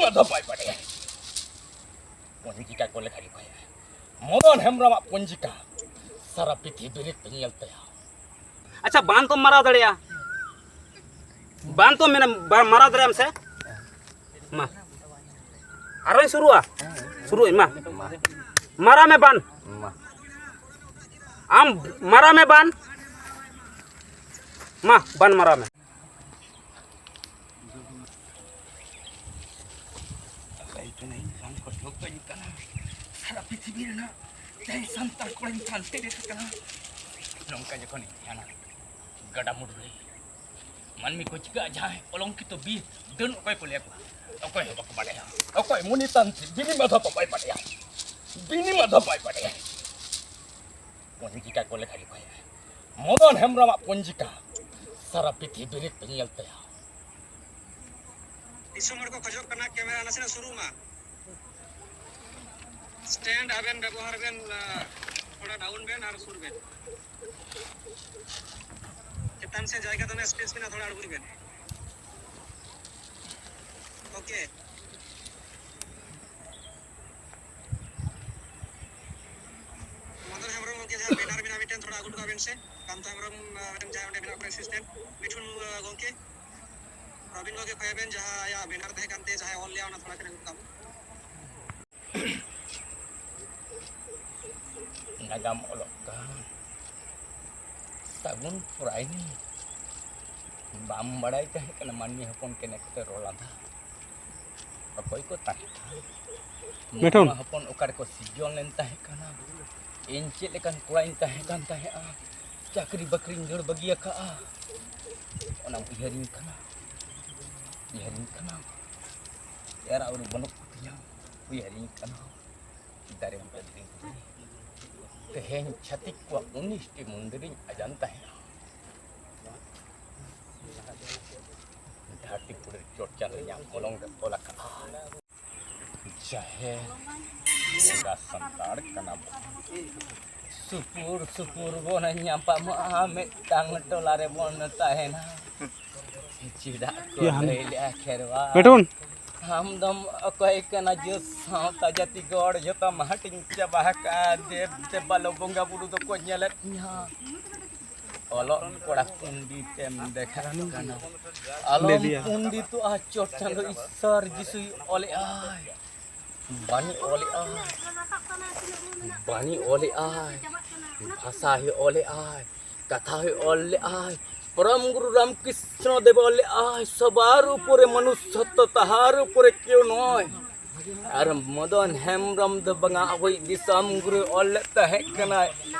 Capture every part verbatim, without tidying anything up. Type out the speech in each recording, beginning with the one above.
ᱟᱫᱚ ᱵᱟᱭ ᱵᱟᱰᱟᱭᱟ᱾ ᱯᱚᱧᱡᱤᱠᱟ ᱠᱚ ᱞᱮᱠᱷᱟ ᱡᱚᱠᱷᱟᱭᱟ᱾ ᱢᱚᱫᱚᱱ ᱦᱮᱢᱵᱨᱚᱢᱟᱜ ᱯᱚᱧᱡᱤᱠᱟ ᱥᱟᱨᱟ ᱯᱨᱤᱛᱷᱤᱵᱤ ᱨᱮ ᱧᱮᱞ ᱛᱟᱭᱟ᱾ ᱟᱪᱪᱷᱟ, ᱵᱟᱱ ᱛᱚᱢ ᱢᱟᱨᱟᱣ ᱫᱟᱲᱮᱭᱟᱜᱼᱟ? ᱵᱟᱱ ᱛᱚᱢ ᱢᱮᱱᱟ, ᱵᱟ-, ᱢᱟᱨᱟᱣ ᱫᱟᱲᱮᱭᱟᱜ ᱟᱢ ᱥᱮ? ᱢᱟ᱾ ᱟᱨᱚᱧ ᱥᱩᱨᱩᱜᱼᱟ? ᱥᱩᱨᱩᱜ ᱟᱹᱧ, ᱢᱟ᱾ ᱢᱟ᱾ ᱢᱟᱨᱟᱣ ᱢᱮ ᱵᱟᱱ᱾ ᱢᱟ᱾ ᱟᱢ ᱢᱟᱨᱟᱣ ᱢᱮ ᱵᱟᱱ᱾ ᱢᱟ, ᱵᱟᱱ ᱢᱟᱨᱟᱣ ᱢᱮ᱾ ᱞᱟᱹᱭ ᱠᱟᱹᱱᱟᱹᱧ, ᱵᱟᱝ ᱠᱚ ᱴᱷᱟᱹᱣᱠᱟᱹᱧ ᱠᱟᱱᱟ᱾ ᱥᱟᱨᱟ ᱯᱨᱤᱛᱷᱤᱵᱤ ᱨᱮᱱᱟᱜ ᱡᱟᱦᱟᱸᱭ ᱥᱟᱱᱛᱟᱲ ᱠᱚᱲᱟᱧ ᱴᱷᱟᱱᱴᱮ ᱞᱮᱫᱮ ᱠᱟᱱᱟ᱾ ᱱᱚᱝᱠᱟ ᱡᱚᱠᱷᱚᱱᱤᱧ ᱫᱷᱮᱭᱟᱱᱟ, ᱜᱟᱰᱟ ᱢᱩᱰᱩ ᱨᱮ ᱢᱟᱹᱱᱢᱤ ᱠᱚ ᱪᱤᱠᱟᱹᱜᱼᱟ, ᱡᱟᱦᱟᱸᱭ ᱠᱚᱞᱚᱝᱠᱤᱛᱚ ᱵᱤᱨ ᱰᱟᱹᱱ ᱚᱠᱚᱭ ᱠᱚ ᱞᱟᱹᱭ ᱟᱠᱚᱣᱟ? ᱚᱠᱚᱭ ᱦᱚᱸ ᱵᱟᱠᱚ ᱵᱟᱰᱟᱭᱟ᱾ ᱚᱠᱚᱭ ᱢᱩᱱᱤ ᱛᱟᱱᱛᱨᱤ ᱵᱤᱱᱤ ᱢᱟᱫᱷᱚ ᱵᱟᱭ ᱵᱟᱰᱟᱭᱟ᱾ ᱵᱤᱱᱤ ᱢᱟᱫᱷᱚ ᱵᱟᱭ ᱵᱟᱰᱟᱭᱟ᱾ ᱯᱚᱧᱡᱤᱠᱟ ᱠᱚ ᱞᱮᱠᱷᱟ ᱡᱚᱠᱷᱟᱭᱟ᱾ ᱢᱚᱫᱚᱱ ᱦᱮᱢᱵᱨᱚᱢᱟᱜ ᱯᱚᱧᱡᱤᱠᱟ ᱥᱟᱨᱟ ᱯᱨᱤᱛᱷᱤᱵᱤ ᱨᱮ ᱧᱮᱞ ᱛᱟᱭᱟ᱾ ᱫᱤᱥᱚᱢ ᱦᱚᱲ ᱠᱚ ᱠᱷᱚᱡᱚᱜ ᱠᱟᱱᱟ, ᱠᱮᱢᱮᱨᱟ ᱱᱟᱥᱮᱱᱟᱜ ᱥᱩᱨᱩᱜ ᱢᱟ᱾ ᱥᱴᱮᱱᱰ ᱟᱵᱮᱱ ᱵᱮᱵᱚᱦᱟᱨ ᱵᱮᱱ, ᱟ, ᱛᱷᱚᱲᱟ ᱰᱟᱣᱩᱱ ᱵᱮᱱ ᱟᱨ ᱥᱩᱨ ᱵᱮᱱ᱾ ᱪᱮᱛᱟᱱ ᱥᱮᱫ ᱡᱟᱭᱜᱟ ᱫᱚᱢᱮ ᱥᱯᱮᱥ ᱢᱮᱱᱟᱜᱼᱟ, ᱛᱷᱚᱲᱟ ᱟᱬᱜᱚᱭ ᱵᱮᱱ᱾ ᱳᱠᱮ᱾ ᱢᱚᱫᱚᱱ ᱦᱮᱢᱵᱨᱚᱢ ᱜᱚᱢᱠᱮ, ᱡᱟᱦᱟᱸ ᱵᱮᱱᱟᱨ ᱢᱮᱱᱟᱜᱼᱟ ᱢᱤᱫᱴᱮᱱ, ᱛᱷᱚᱲᱟ ᱟᱹᱜᱩ ᱦᱚᱴᱚ ᱠᱟᱜ ᱵᱮᱱ ᱥᱮ᱾ ᱠᱟᱱᱛᱚ ᱦᱮᱢᱵᱨᱚᱢ, ᱟ, ᱡᱟᱦᱟᱸᱭ ᱚᱸᱰᱮ ᱢᱮᱱᱟᱜ ᱠᱚᱣᱟ ᱮᱥᱤᱥᱴᱮᱱᱴ, ᱢᱤᱴᱷᱩᱱ, ᱟ, ᱜᱚᱢᱠᱮ, ᱨᱚᱵᱤᱱ ᱜᱚᱢᱠᱮ ᱠᱷᱚᱭ ᱵᱮᱱ, ᱡᱟᱦᱟᱸ ᱟᱭᱟᱜ ᱵᱮᱱᱟᱨ ᱛᱟᱦᱮᱸ ᱠᱟᱱ ᱛᱟᱭᱟ, ᱡᱟᱦᱟᱸᱭ ᱚᱞ ᱞᱮᱜᱼᱟ, ᱚᱱᱟ ᱛᱷᱚᱲᱟ ᱠᱟᱹᱴᱤᱡ ᱟᱹᱜᱩ ᱠᱟᱜ ᱵᱚᱱ᱾ ᱱᱟᱜᱟᱢ ᱚᱞᱚᱜ ᱠᱟᱱ ᱛᱟᱵᱚᱱ ᱯᱚᱨᱟᱭᱱᱤ᱾ ᱵᱟᱢ ᱵᱟᱲᱟᱭ ᱛᱟᱦᱮᱸ ᱠᱟᱱᱟ ᱢᱟᱹᱱᱢᱤ ᱦᱚᱯᱚᱱ ᱠᱮᱱᱮ ᱠᱚᱛᱮ ᱨᱚᱲ ᱞᱟᱸᱫᱟ? ᱚᱠᱚᱭ ᱠᱚ ᱛᱟᱦᱮᱸ ᱠᱟᱱᱟ? ᱢᱤᱴᱷᱩᱱ᱾ ᱢᱟᱹᱱᱣᱟ ᱦᱚᱯᱚᱱ ᱚᱠᱟ ᱨᱮᱠᱚ ᱥᱤᱨᱡᱚᱱ ᱞᱮᱱ ᱛᱟᱦᱮᱸ ᱠᱟᱱᱟ? ᱤᱧ ᱪᱮᱫ ᱞᱮᱠᱟᱱ ᱠᱚᱲᱟᱧ ᱛᱟᱦᱮᱸ ᱠᱟᱱ ᱛᱟᱦᱮᱸᱜᱼᱟ? ᱪᱟᱹᱠᱨᱤ ᱵᱟᱹᱠᱨᱤᱧ ᱫᱟᱹᱲ ᱵᱟᱹᱜᱤ ᱟᱠᱟᱜᱼᱟ᱾ ᱚᱱᱟᱢ ᱩᱭᱦᱟᱹᱨᱤᱧ ᱠᱟᱱᱟ, ᱩᱭᱦᱟᱹᱨᱤᱧ ᱠᱟᱱᱟ᱾ ᱮᱨᱟ ᱩᱨᱩ ᱵᱟᱹᱱᱩᱜ ᱠᱚᱛᱤᱧᱟ, ᱩᱭᱦᱟᱹᱨᱤᱧ ᱠᱟᱱᱟ᱾ ᱫᱟᱨᱮ ᱵᱩᱴᱟᱹ ᱫᱷᱤᱨᱤ ᱵᱩᱴᱟᱹ᱾ ᱛᱮᱦᱮᱧ ᱪᱷᱟᱹᱛᱤᱠ ᱠᱚᱣᱟᱜ ᱩᱱᱤᱥ ᱴᱤ ᱢᱚᱱᱫᱤᱨᱤᱧ ᱟᱡᱟᱱ ᱛᱟᱦᱮᱸᱜᱼᱟ᱾ ᱫᱷᱟᱹᱨᱛᱤ ᱯᱩᱨᱤ ᱪᱚᱴ ᱪᱟᱸᱫᱳ ᱤᱧᱟᱹᱜ ᱢᱚᱞᱚᱝ ᱨᱮ ᱚᱞ ᱟᱠᱟᱫᱼᱟ᱾ ᱡᱟᱦᱮᱨ ᱵᱚᱸᱜᱟ ᱥᱟᱱᱛᱟᱲ ᱠᱟᱱᱟ ᱵᱚᱱ᱾ ᱥᱩᱯᱩᱨ ᱥᱩᱯᱩᱨ ᱵᱚᱱ ᱧᱟᱯᱟᱢᱚᱜᱼᱟ, ᱢᱤᱫᱴᱟᱝ ᱴᱚᱞᱟ ᱨᱮᱵᱚᱱ ᱛᱟᱦᱮᱱᱟ᱾ ᱪᱮᱫᱟᱜ ᱠᱚ ᱤᱭᱟᱹ ᱦᱟᱱ- ᱞᱟᱹᱭ ᱞᱮᱜᱼᱟ ᱠᱷᱮᱨᱣᱟᱞ? ᱢᱤᱴᱷᱩᱱ᱾ ᱟᱢ ᱫᱚᱢ ᱚᱠᱚᱭ ᱠᱟᱱᱟ? ᱡᱟᱹᱛ ᱥᱟᱶᱛᱟ ᱡᱟᱹᱛᱤ ᱜᱚᱲ ᱡᱚᱛᱚᱢ ᱦᱟᱹᱴᱤᱧ ᱪᱟᱵᱟ ᱟᱠᱟᱫ᱾ ᱫᱮᱵ ᱫᱮᱵᱟᱞᱳ ᱵᱚᱸᱜᱟ ᱵᱩᱨᱩ ᱫᱚᱠᱚ ᱧᱮᱞᱮᱫ ᱢᱮᱭᱟ᱾ ᱚᱞᱚᱜ ᱠᱚᱲᱟ ᱯᱚᱱᱰᱤᱛ ᱮᱢ ᱫᱮᱠᱷᱟᱜ ᱠᱟᱱᱟ᱾ ᱟᱞᱚᱢ ᱯᱚᱱᱰᱤᱛᱚᱜᱼᱟ, ᱪᱚᱴ ᱪᱟᱸᱫᱚ ᱤᱥᱥᱚᱨ ᱡᱤᱥᱩᱭ ᱚᱞᱮᱜᱼᱟᱭ᱾ ᱵᱟᱹᱱᱤ ᱚᱞᱮᱜᱼᱟᱭ, ᱵᱟᱹᱱᱤ ᱚᱞᱮᱜᱼᱟᱭ, ᱵᱷᱟᱥᱟ ᱦᱚᱸᱭ ᱚᱞᱮᱜᱼᱟᱭ, ᱠᱟᱛᱷᱟ ᱦᱚᱸᱭ ᱚᱞ ᱞᱮᱜᱼᱟᱭ᱾ ᱯᱚᱨᱚᱢ ᱜᱩᱨᱩ ᱨᱟᱢᱠᱨᱤᱥᱱᱚ ᱫᱮᱵ ᱚᱞ ᱞᱮᱜᱼᱟᱭ, ᱥᱚᱵᱟᱨ ᱩᱯᱚᱨᱮ ᱢᱚᱱᱩᱥᱥᱚᱛᱛᱚ, ᱛᱟᱦᱟᱨ ᱩᱯᱚᱨᱮ ᱠᱮᱣ ᱱᱚᱭ᱾ ᱟᱨ ᱢᱚᱫᱚᱱ ᱦᱮᱢᱵᱨᱚᱢ ᱫᱚ ᱵᱟᱝᱟ, ᱟᱵᱚᱭᱤᱡ ᱫᱤᱥᱚᱢ ᱜᱩᱨᱩ ᱚᱞ ᱞᱮᱫ ᱛᱟᱦᱮᱸ ᱠᱟᱱᱟᱭ,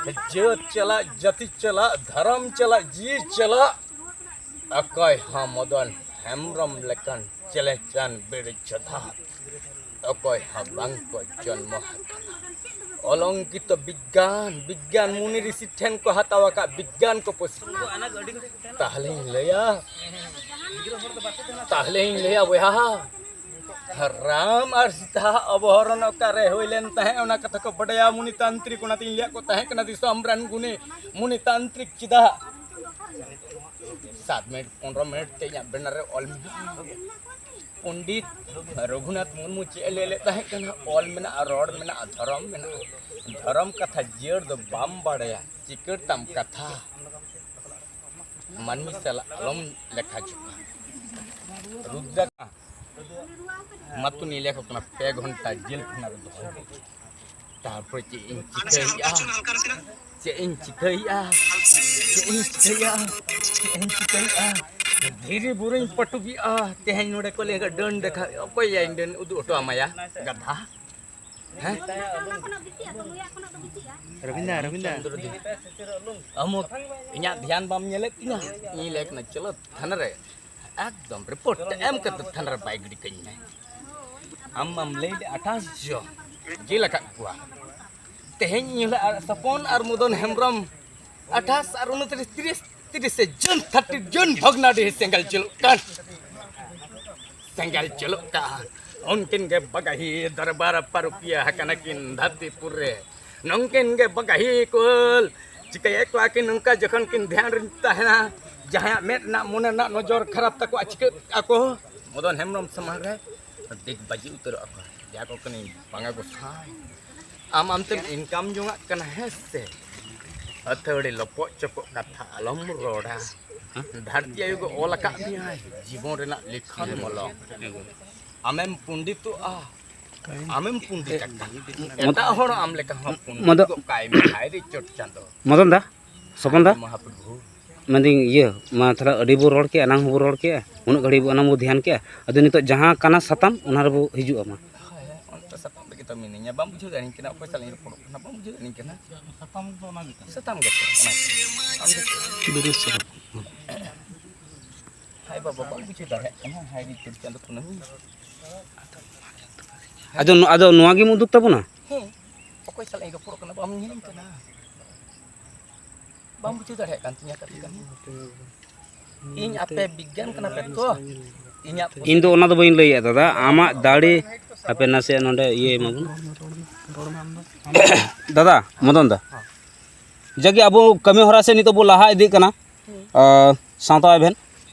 ᱡᱟᱹᱛ ᱪᱟᱞᱟᱜ, ᱡᱟᱹᱛᱤ ᱪᱟᱞᱟᱜ, ᱫᱷᱚᱨᱚᱢ ᱪᱟᱞᱟᱜ, ᱡᱤᱣᱤ ᱪᱟᱞᱟᱜ᱾ ᱚᱠᱚᱭ ᱦᱚᱸ ᱢᱚᱫᱚᱱ ᱦᱮᱢᱵᱨᱚᱢ ᱞᱮᱠᱟᱱ ᱪᱮᱞᱮᱧᱪᱟᱱ ᱵᱤᱨ ᱡᱳᱫᱷᱟ ᱚᱠᱚᱭ ᱦᱚᱸ ᱵᱟᱝ ᱠᱚ ᱡᱚᱱᱢᱚ ᱟᱠᱟᱱᱟ᱾ ᱚᱞᱚᱝᱠᱤᱛᱚ ᱵᱤᱜᱽᱜᱟᱱ, ᱵᱤᱜᱽᱜᱟᱱ ᱢᱩᱱᱤ ᱨᱤᱥᱤ ᱴᱷᱮᱱ ᱠᱚ ᱦᱟᱛᱟᱣ ᱟᱠᱟᱫ ᱵᱤᱜᱽᱜᱟᱱ ᱠᱚ ᱯᱟᱹᱥᱤ ᱠᱚᱣᱟ᱾ ᱛᱟᱦᱞᱮᱧ ᱞᱟᱹᱭᱟ, ᱛᱟᱦᱞᱮᱧ ᱞᱟᱹᱭᱟ ᱵᱚᱭᱦᱟ, ᱨᱟᱢ ᱟᱨ ᱥᱤᱛᱟ ᱚᱯᱚᱦᱚᱨᱚᱱ ᱚᱠᱟᱨᱮ ᱦᱩᱭ ᱞᱮᱱ ᱛᱟᱦᱮᱸᱫ, ᱚᱱᱟ ᱠᱟᱛᱷᱟ ᱠᱚ ᱵᱟᱰᱟᱭᱟ ᱢᱩᱱᱤ ᱛᱟᱱᱛᱨᱤᱠ᱾ ᱚᱱᱟᱛᱤᱧ ᱞᱟᱹᱭᱟᱫ ᱠᱚ ᱛᱟᱦᱮᱸ ᱠᱟᱱᱟ ᱫᱤᱥᱚᱢ ᱨᱮᱱ ᱜᱩᱱᱤ ᱢᱩᱱᱤ ᱛᱟᱱᱛᱨᱤᱠ᱾ ᱪᱮᱫᱟᱜ ᱥᱟᱛ ᱢᱤᱱᱤᱴ ᱯᱚᱱᱨᱚ ᱢᱤᱱᱤᱴ ᱛᱮ ᱤᱧᱟᱹᱜ ᱵᱮᱱᱟᱨ ᱨᱮ ᱚᱞ ᱢᱮᱱᱟᱜᱼᱟ? ᱯᱚᱱᱰᱤᱛ ᱨᱚᱜᱷᱩᱱᱟᱛᱷ ᱢᱩᱨᱢᱩ ᱪᱮᱫ ᱮ ᱞᱟᱹᱭ ᱞᱮᱫ ᱛᱟᱦᱮᱸ ᱠᱟᱱᱟ? ᱚᱞ ᱢᱮᱱᱟᱜᱼᱟ, ᱨᱚᱲ ᱢᱮᱱᱟᱜᱼᱟ, ᱫᱷᱚᱨᱚᱢ ᱢᱮᱱᱟᱜᱼᱟ᱾ ᱫᱷᱚᱨᱚᱢ ᱠᱟᱛᱷᱟ ᱡᱤᱭᱟᱹᱲ ᱫᱚ ᱵᱟᱢ ᱵᱟᱲᱟᱭᱟ, ᱪᱤᱠᱟᱹᱲ ᱛᱟᱢ ᱠᱟᱛᱷᱟ᱾ ᱢᱟᱹᱱᱢᱤ ᱥᱟᱞᱟᱜ ᱟᱞᱚᱢ ᱞᱮᱠᱷᱟ ᱡᱚᱠᱷᱟ᱾ ᱨᱩᱫᱨᱟ ᱢᱟᱛᱩᱱᱤ ᱞᱮᱠᱚ ᱠᱟᱱᱟ, ᱯᱮ ᱜᱷᱚᱱᱴᱟ ᱡᱮᱞ ᱠᱷᱟᱱᱟ ᱨᱮ ᱫᱚᱦᱚ᱾ ᱛᱟᱨᱯᱚᱨᱮ ᱪᱮᱫ ᱤᱧ ᱪᱤᱠᱟᱹᱭᱮᱜᱼᱟ? ᱪᱮᱫ ᱤᱧ ᱪᱤᱠᱟᱹᱭᱮᱜᱼᱟ? ᱪᱮᱫ ᱤᱧ ᱪᱤᱠᱟᱹᱭᱮᱜᱼᱟ? ᱪᱮᱫ ᱤᱧ ᱪᱤᱠᱟᱹᱭᱮᱜᱼᱟ? ᱫᱷᱤᱨᱤ ᱵᱩᱨᱩᱧ ᱯᱟᱹᱴᱩᱵᱮᱜᱼᱟ᱾ ᱛᱮᱦᱮᱧ ᱱᱚᱰᱮ ᱠᱚ ᱞᱟᱹᱭ ᱰᱟᱹᱱ ᱫᱮᱠᱷᱟ, ᱚᱠᱚᱭ ᱭᱟ ᱤᱧ ᱰᱟᱹᱱ ᱩᱫᱩᱜ ᱦᱚᱴᱚ ᱟᱢᱟᱭᱟ? ᱜᱟᱫᱷᱟ᱾ ᱦᱮᱸ? ᱨᱚᱵᱤᱱᱫᱟ, ᱨᱚᱵᱤᱱᱫᱟ᱾ ᱪᱚᱱᱫᱨᱚ ᱫᱮᱵ᱾ ᱟᱢ ᱤᱧᱟᱹᱜ ᱫᱷᱮᱭᱟᱱ ᱵᱟᱢ ᱧᱮᱞᱮᱫ ᱛᱤᱧᱟᱹ? ᱤᱧ ᱞᱟᱹᱭ ᱠᱟᱱᱟ, ᱪᱚᱞᱚ ᱛᱷᱟᱱᱟ ᱨᱮ᱾ ᱮᱠᱫᱚᱢ ᱨᱤᱯᱳᱨᱴ ᱮᱢ ᱠᱟᱛᱮ ᱛᱷᱟᱱᱟ ᱨᱮ ᱵᱟᱭ ᱜᱤᱰᱤ ᱠᱟᱹᱧ ᱢᱮ᱾ ᱟᱢ ᱢᱟᱢ ᱞᱟᱹᱭ ᱞᱮᱫ ᱟᱴᱷᱟᱥ ᱡᱚᱱ ᱡᱮᱞ ᱟᱠᱟᱫ ᱠᱚᱣᱟ᱾ ᱛᱮᱦᱮᱧ ᱤᱧ ᱦᱤᱞᱳᱜ ᱟᱨ ᱥᱚᱯᱚᱱ ᱟᱨ ᱢᱚᱫᱚᱱ ᱦᱮᱢᱵᱨᱚᱢ ᱟᱴᱷᱟᱥ ᱟᱨ ᱩᱱᱛᱨᱤᱥ, ᱛᱤᱨᱤᱥ, ᱛᱤᱨᱤᱥᱮ ᱡᱩᱱ, ᱛᱷᱟᱨᱴᱤ ᱡᱩᱱ ᱵᱷᱚᱜᱽᱱᱟᱰᱤᱦᱤ ᱥᱮᱸᱜᱮᱞ ᱪᱟᱹᱞᱩᱜ ᱠᱟᱱ᱾ ᱥᱮᱸᱜᱮᱞ ᱪᱟᱹᱞᱩᱜ ᱠᱟᱱ᱾ ᱩᱱᱠᱤᱱ ᱜᱮ ᱵᱟᱜᱟᱦᱤ ᱫᱚᱨᱵᱟᱨ ᱯᱟᱹᱨᱩᱠᱷᱤᱭᱟᱹ ᱟᱠᱟᱱᱟ ᱠᱤᱱ ᱫᱷᱟᱹᱨᱛᱤᱯᱩᱨ ᱨᱮ᱾ ᱱᱩᱝᱠᱤᱱ ᱜᱮ ᱵᱟᱜᱟᱦᱤ ᱠᱚ ᱪᱤᱠᱟᱹᱭᱮᱫ ᱠᱚᱣᱟ ᱠᱤᱱ ᱱᱚᱝᱠᱟ ᱡᱚᱠᱷᱚᱱ ᱠᱤᱱ ᱫᱷᱮᱭᱟᱱ ᱨᱮ ᱛᱟᱦᱮᱱᱟ, ᱡᱟᱦᱟᱸᱭᱟᱜ ᱢᱮᱫ ᱨᱮᱱᱟᱜ ᱢᱚᱱᱮ ᱨᱮᱱᱟᱜ ᱱᱚᱡᱚᱨ ᱠᱷᱟᱨᱟᱯ ᱛᱟᱠᱚᱣᱟ, ᱪᱤᱠᱟᱹᱜ ᱟᱠᱚ? ᱢᱚᱫᱚᱱ ᱦᱮᱢᱵᱨᱚᱢ ᱥᱟᱢᱟᱝ ᱨᱮ ᱫᱤᱠ ᱵᱟᱹᱡᱤ ᱩᱛᱟᱹᱨᱚᱜᱼᱟ ᱠᱚ᱾ ᱡᱟ ᱠᱚ ᱠᱟᱹᱱᱟᱹᱧ ᱵᱟᱝᱟ ᱜᱚᱸᱥᱟᱭ᱾ ᱟᱢ ᱟᱢᱛᱮᱢ ᱤᱱᱠᱟᱢ ᱡᱚᱝᱟᱜ ᱠᱟᱱᱟ, ᱦᱮᱸ ᱥᱮ? ᱟᱹᱛᱷᱟᱹᱲᱤ ᱞᱚᱯᱚᱜ ᱪᱚᱯᱚᱜ ᱠᱟᱛᱷᱟ ᱟᱞᱚᱢ ᱨᱚᱲᱟ᱾ ᱫᱷᱟᱹᱨᱛᱤ ᱟᱭᱳ ᱜᱮ ᱚᱞ ᱟᱠᱟᱫ ᱢᱮᱭᱟᱭ ᱡᱤᱵᱚᱱ ᱨᱮᱱᱟᱜ ᱞᱤᱠᱷᱚᱱ ᱢᱚᱞᱚᱝ᱾ ᱟᱢᱮᱢ ᱯᱚᱱᱰᱤᱛᱚᱜᱼᱟ, ᱟᱢᱮᱢ ᱯᱚᱱᱰᱤᱛ ᱟᱠᱟᱱᱟ᱾ ᱮᱴᱟᱜ ᱦᱚᱲ ᱟᱢ ᱞᱮᱠᱟ ᱦᱚᱸ ᱢᱚᱫᱚ- ᱯᱚᱱᱰᱤᱛ ᱠᱚ ᱠᱟᱭ ᱢᱮ, ᱦᱟᱭ ᱨᱮ ᱪᱚᱴ ᱪᱟᱸᱫᱚ᱾ ᱢᱚᱫᱚᱱ ᱫᱟ, ᱥᱚᱯᱚᱱ ᱫᱟ, ᱢᱚᱦᱟᱯᱨᱚᱵᱷᱩ᱾ ᱢᱮᱱᱫᱟᱹᱧ, ᱤᱭᱟᱹ, ᱢᱟ ᱛᱷᱚᱲᱟ ᱟᱹᱰᱤ ᱵᱚ ᱨᱚᱲ ᱠᱮᱜᱼᱟ, ᱮᱱᱟᱝ ᱦᱚᱸᱵᱚ ᱨᱚᱲ ᱠᱮᱜᱼᱟ, ᱩᱱᱟᱹᱜ ᱜᱷᱟᱹᱲᱤᱡ ᱵᱚ ᱮᱱᱟᱝ ᱵᱚ ᱫᱷᱮᱭᱟᱱ ᱠᱮᱜᱼᱟ᱾ ᱟᱫᱚ ᱱᱤᱛᱚᱜ ᱡᱟᱦᱟᱸ ᱠᱟᱱᱟ ᱥᱟᱛᱟᱢ, ᱚᱱᱟ ᱨᱮᱵᱚ ᱦᱤᱡᱩᱜᱼᱟ ᱢᱟ᱾ ᱦᱳᱭ, ᱦᱳᱭ, ᱚᱱᱟ ᱥᱟᱛᱟᱢ ᱨᱮᱜᱮ ᱛᱚ ᱢᱤᱱᱟᱹᱧᱟ, ᱵᱟᱢ ᱵᱩᱡᱷᱟᱹᱣ ᱫᱟᱲᱮᱭᱟᱹᱧ ᱠᱟᱱᱟ, ᱚᱠᱚᱭ ᱥᱟᱞᱟᱜ ᱤᱧ ᱨᱚᱯᱚᱲᱚᱜ ᱠᱟᱱᱟ, ᱵᱟᱢ ᱵᱩᱡᱷᱟᱹᱣ ᱫᱟᱲᱮᱭᱟᱹᱧ ᱠᱟᱱᱟ᱾ ᱥᱟᱛᱟᱢ ᱫᱚ ᱚᱱᱟ ᱜᱮ ᱠᱟᱱᱟ᱾ ᱥᱟᱛᱟᱢ ᱜᱮ ᱛᱚ, ᱚᱱᱟ ᱜᱮ᱾ ᱟᱢ ᱫᱚ ᱵᱤᱨᱤᱫ ᱥᱟᱛᱟᱢ᱾ ᱦᱟᱭ ᱵᱟᱵᱟ, ᱵᱟᱢ ᱵᱩᱡᱷᱟᱹᱣ ᱫᱟᱲᱮᱭᱟᱜ ᱠᱟᱱᱟ, ᱦᱟᱭ ᱨᱮ ᱪᱚᱴ ᱪᱟᱸᱫᱚ ᱠᱩᱱᱟᱹᱢᱤ᱾ ᱟᱫᱚ ᱱᱚ-, ᱟᱫᱚ ᱱᱚᱣᱟ ᱜᱮᱢ ᱩᱫᱩᱜ ᱛᱟᱵᱚᱱᱟ? ᱦᱮᱸ, ᱚᱠᱚᱭ ᱥᱟᱞᱟᱜ ᱤᱧ ᱨᱚᱯᱚᱲᱚᱜ ᱠᱟᱱᱟ, ᱵᱟᱢ ᱧᱮᱞᱤᱧ ᱠᱟᱱᱟ᱾ ᱵᱟᱢ ᱵᱩᱡᱷᱟᱹᱣ ᱫᱟᱲᱮᱭᱟᱜ ᱠᱟᱱ ᱛᱤᱧᱟᱹ ᱠᱟᱹᱴᱤᱡ ᱠᱟᱹᱴᱤᱡ᱾ ᱤᱧ ᱟᱯᱮ ᱵᱤᱜᱽᱜᱟᱱ ᱠᱟᱱᱟ ᱯᱮ ᱛᱚ᱾ ᱤᱧᱟᱹᱜ ᱤᱧ ᱫᱚ ᱚᱱᱟ ᱫᱚ ᱵᱟᱹᱧ ᱞᱟᱹᱭᱮᱫᱼᱟ ᱫᱟᱫᱟ, ᱟᱢᱟᱜ ᱫᱟᱲᱮ᱾ ᱦᱟᱯᱮ ᱱᱟᱥᱮᱭᱟᱜ ᱱᱚᱰᱮ ᱤᱭᱟᱹᱭ ᱢᱟᱵᱚᱱ᱾ ᱫᱟᱫᱟ, ᱢᱚᱫᱚᱱ ᱫᱟ, ᱡᱟᱜᱮ ᱟᱵᱚ ᱠᱟᱹᱢᱤ ᱦᱚᱨᱟ ᱥᱮᱫ ᱱᱤᱛᱚᱜ ᱵᱚ ᱞᱟᱦᱟ ᱤᱫᱤᱜ ᱠᱟᱱᱟ᱾ ᱟᱸ, ᱥᱟᱶᱛᱟ ᱮᱵᱷᱮᱱ᱾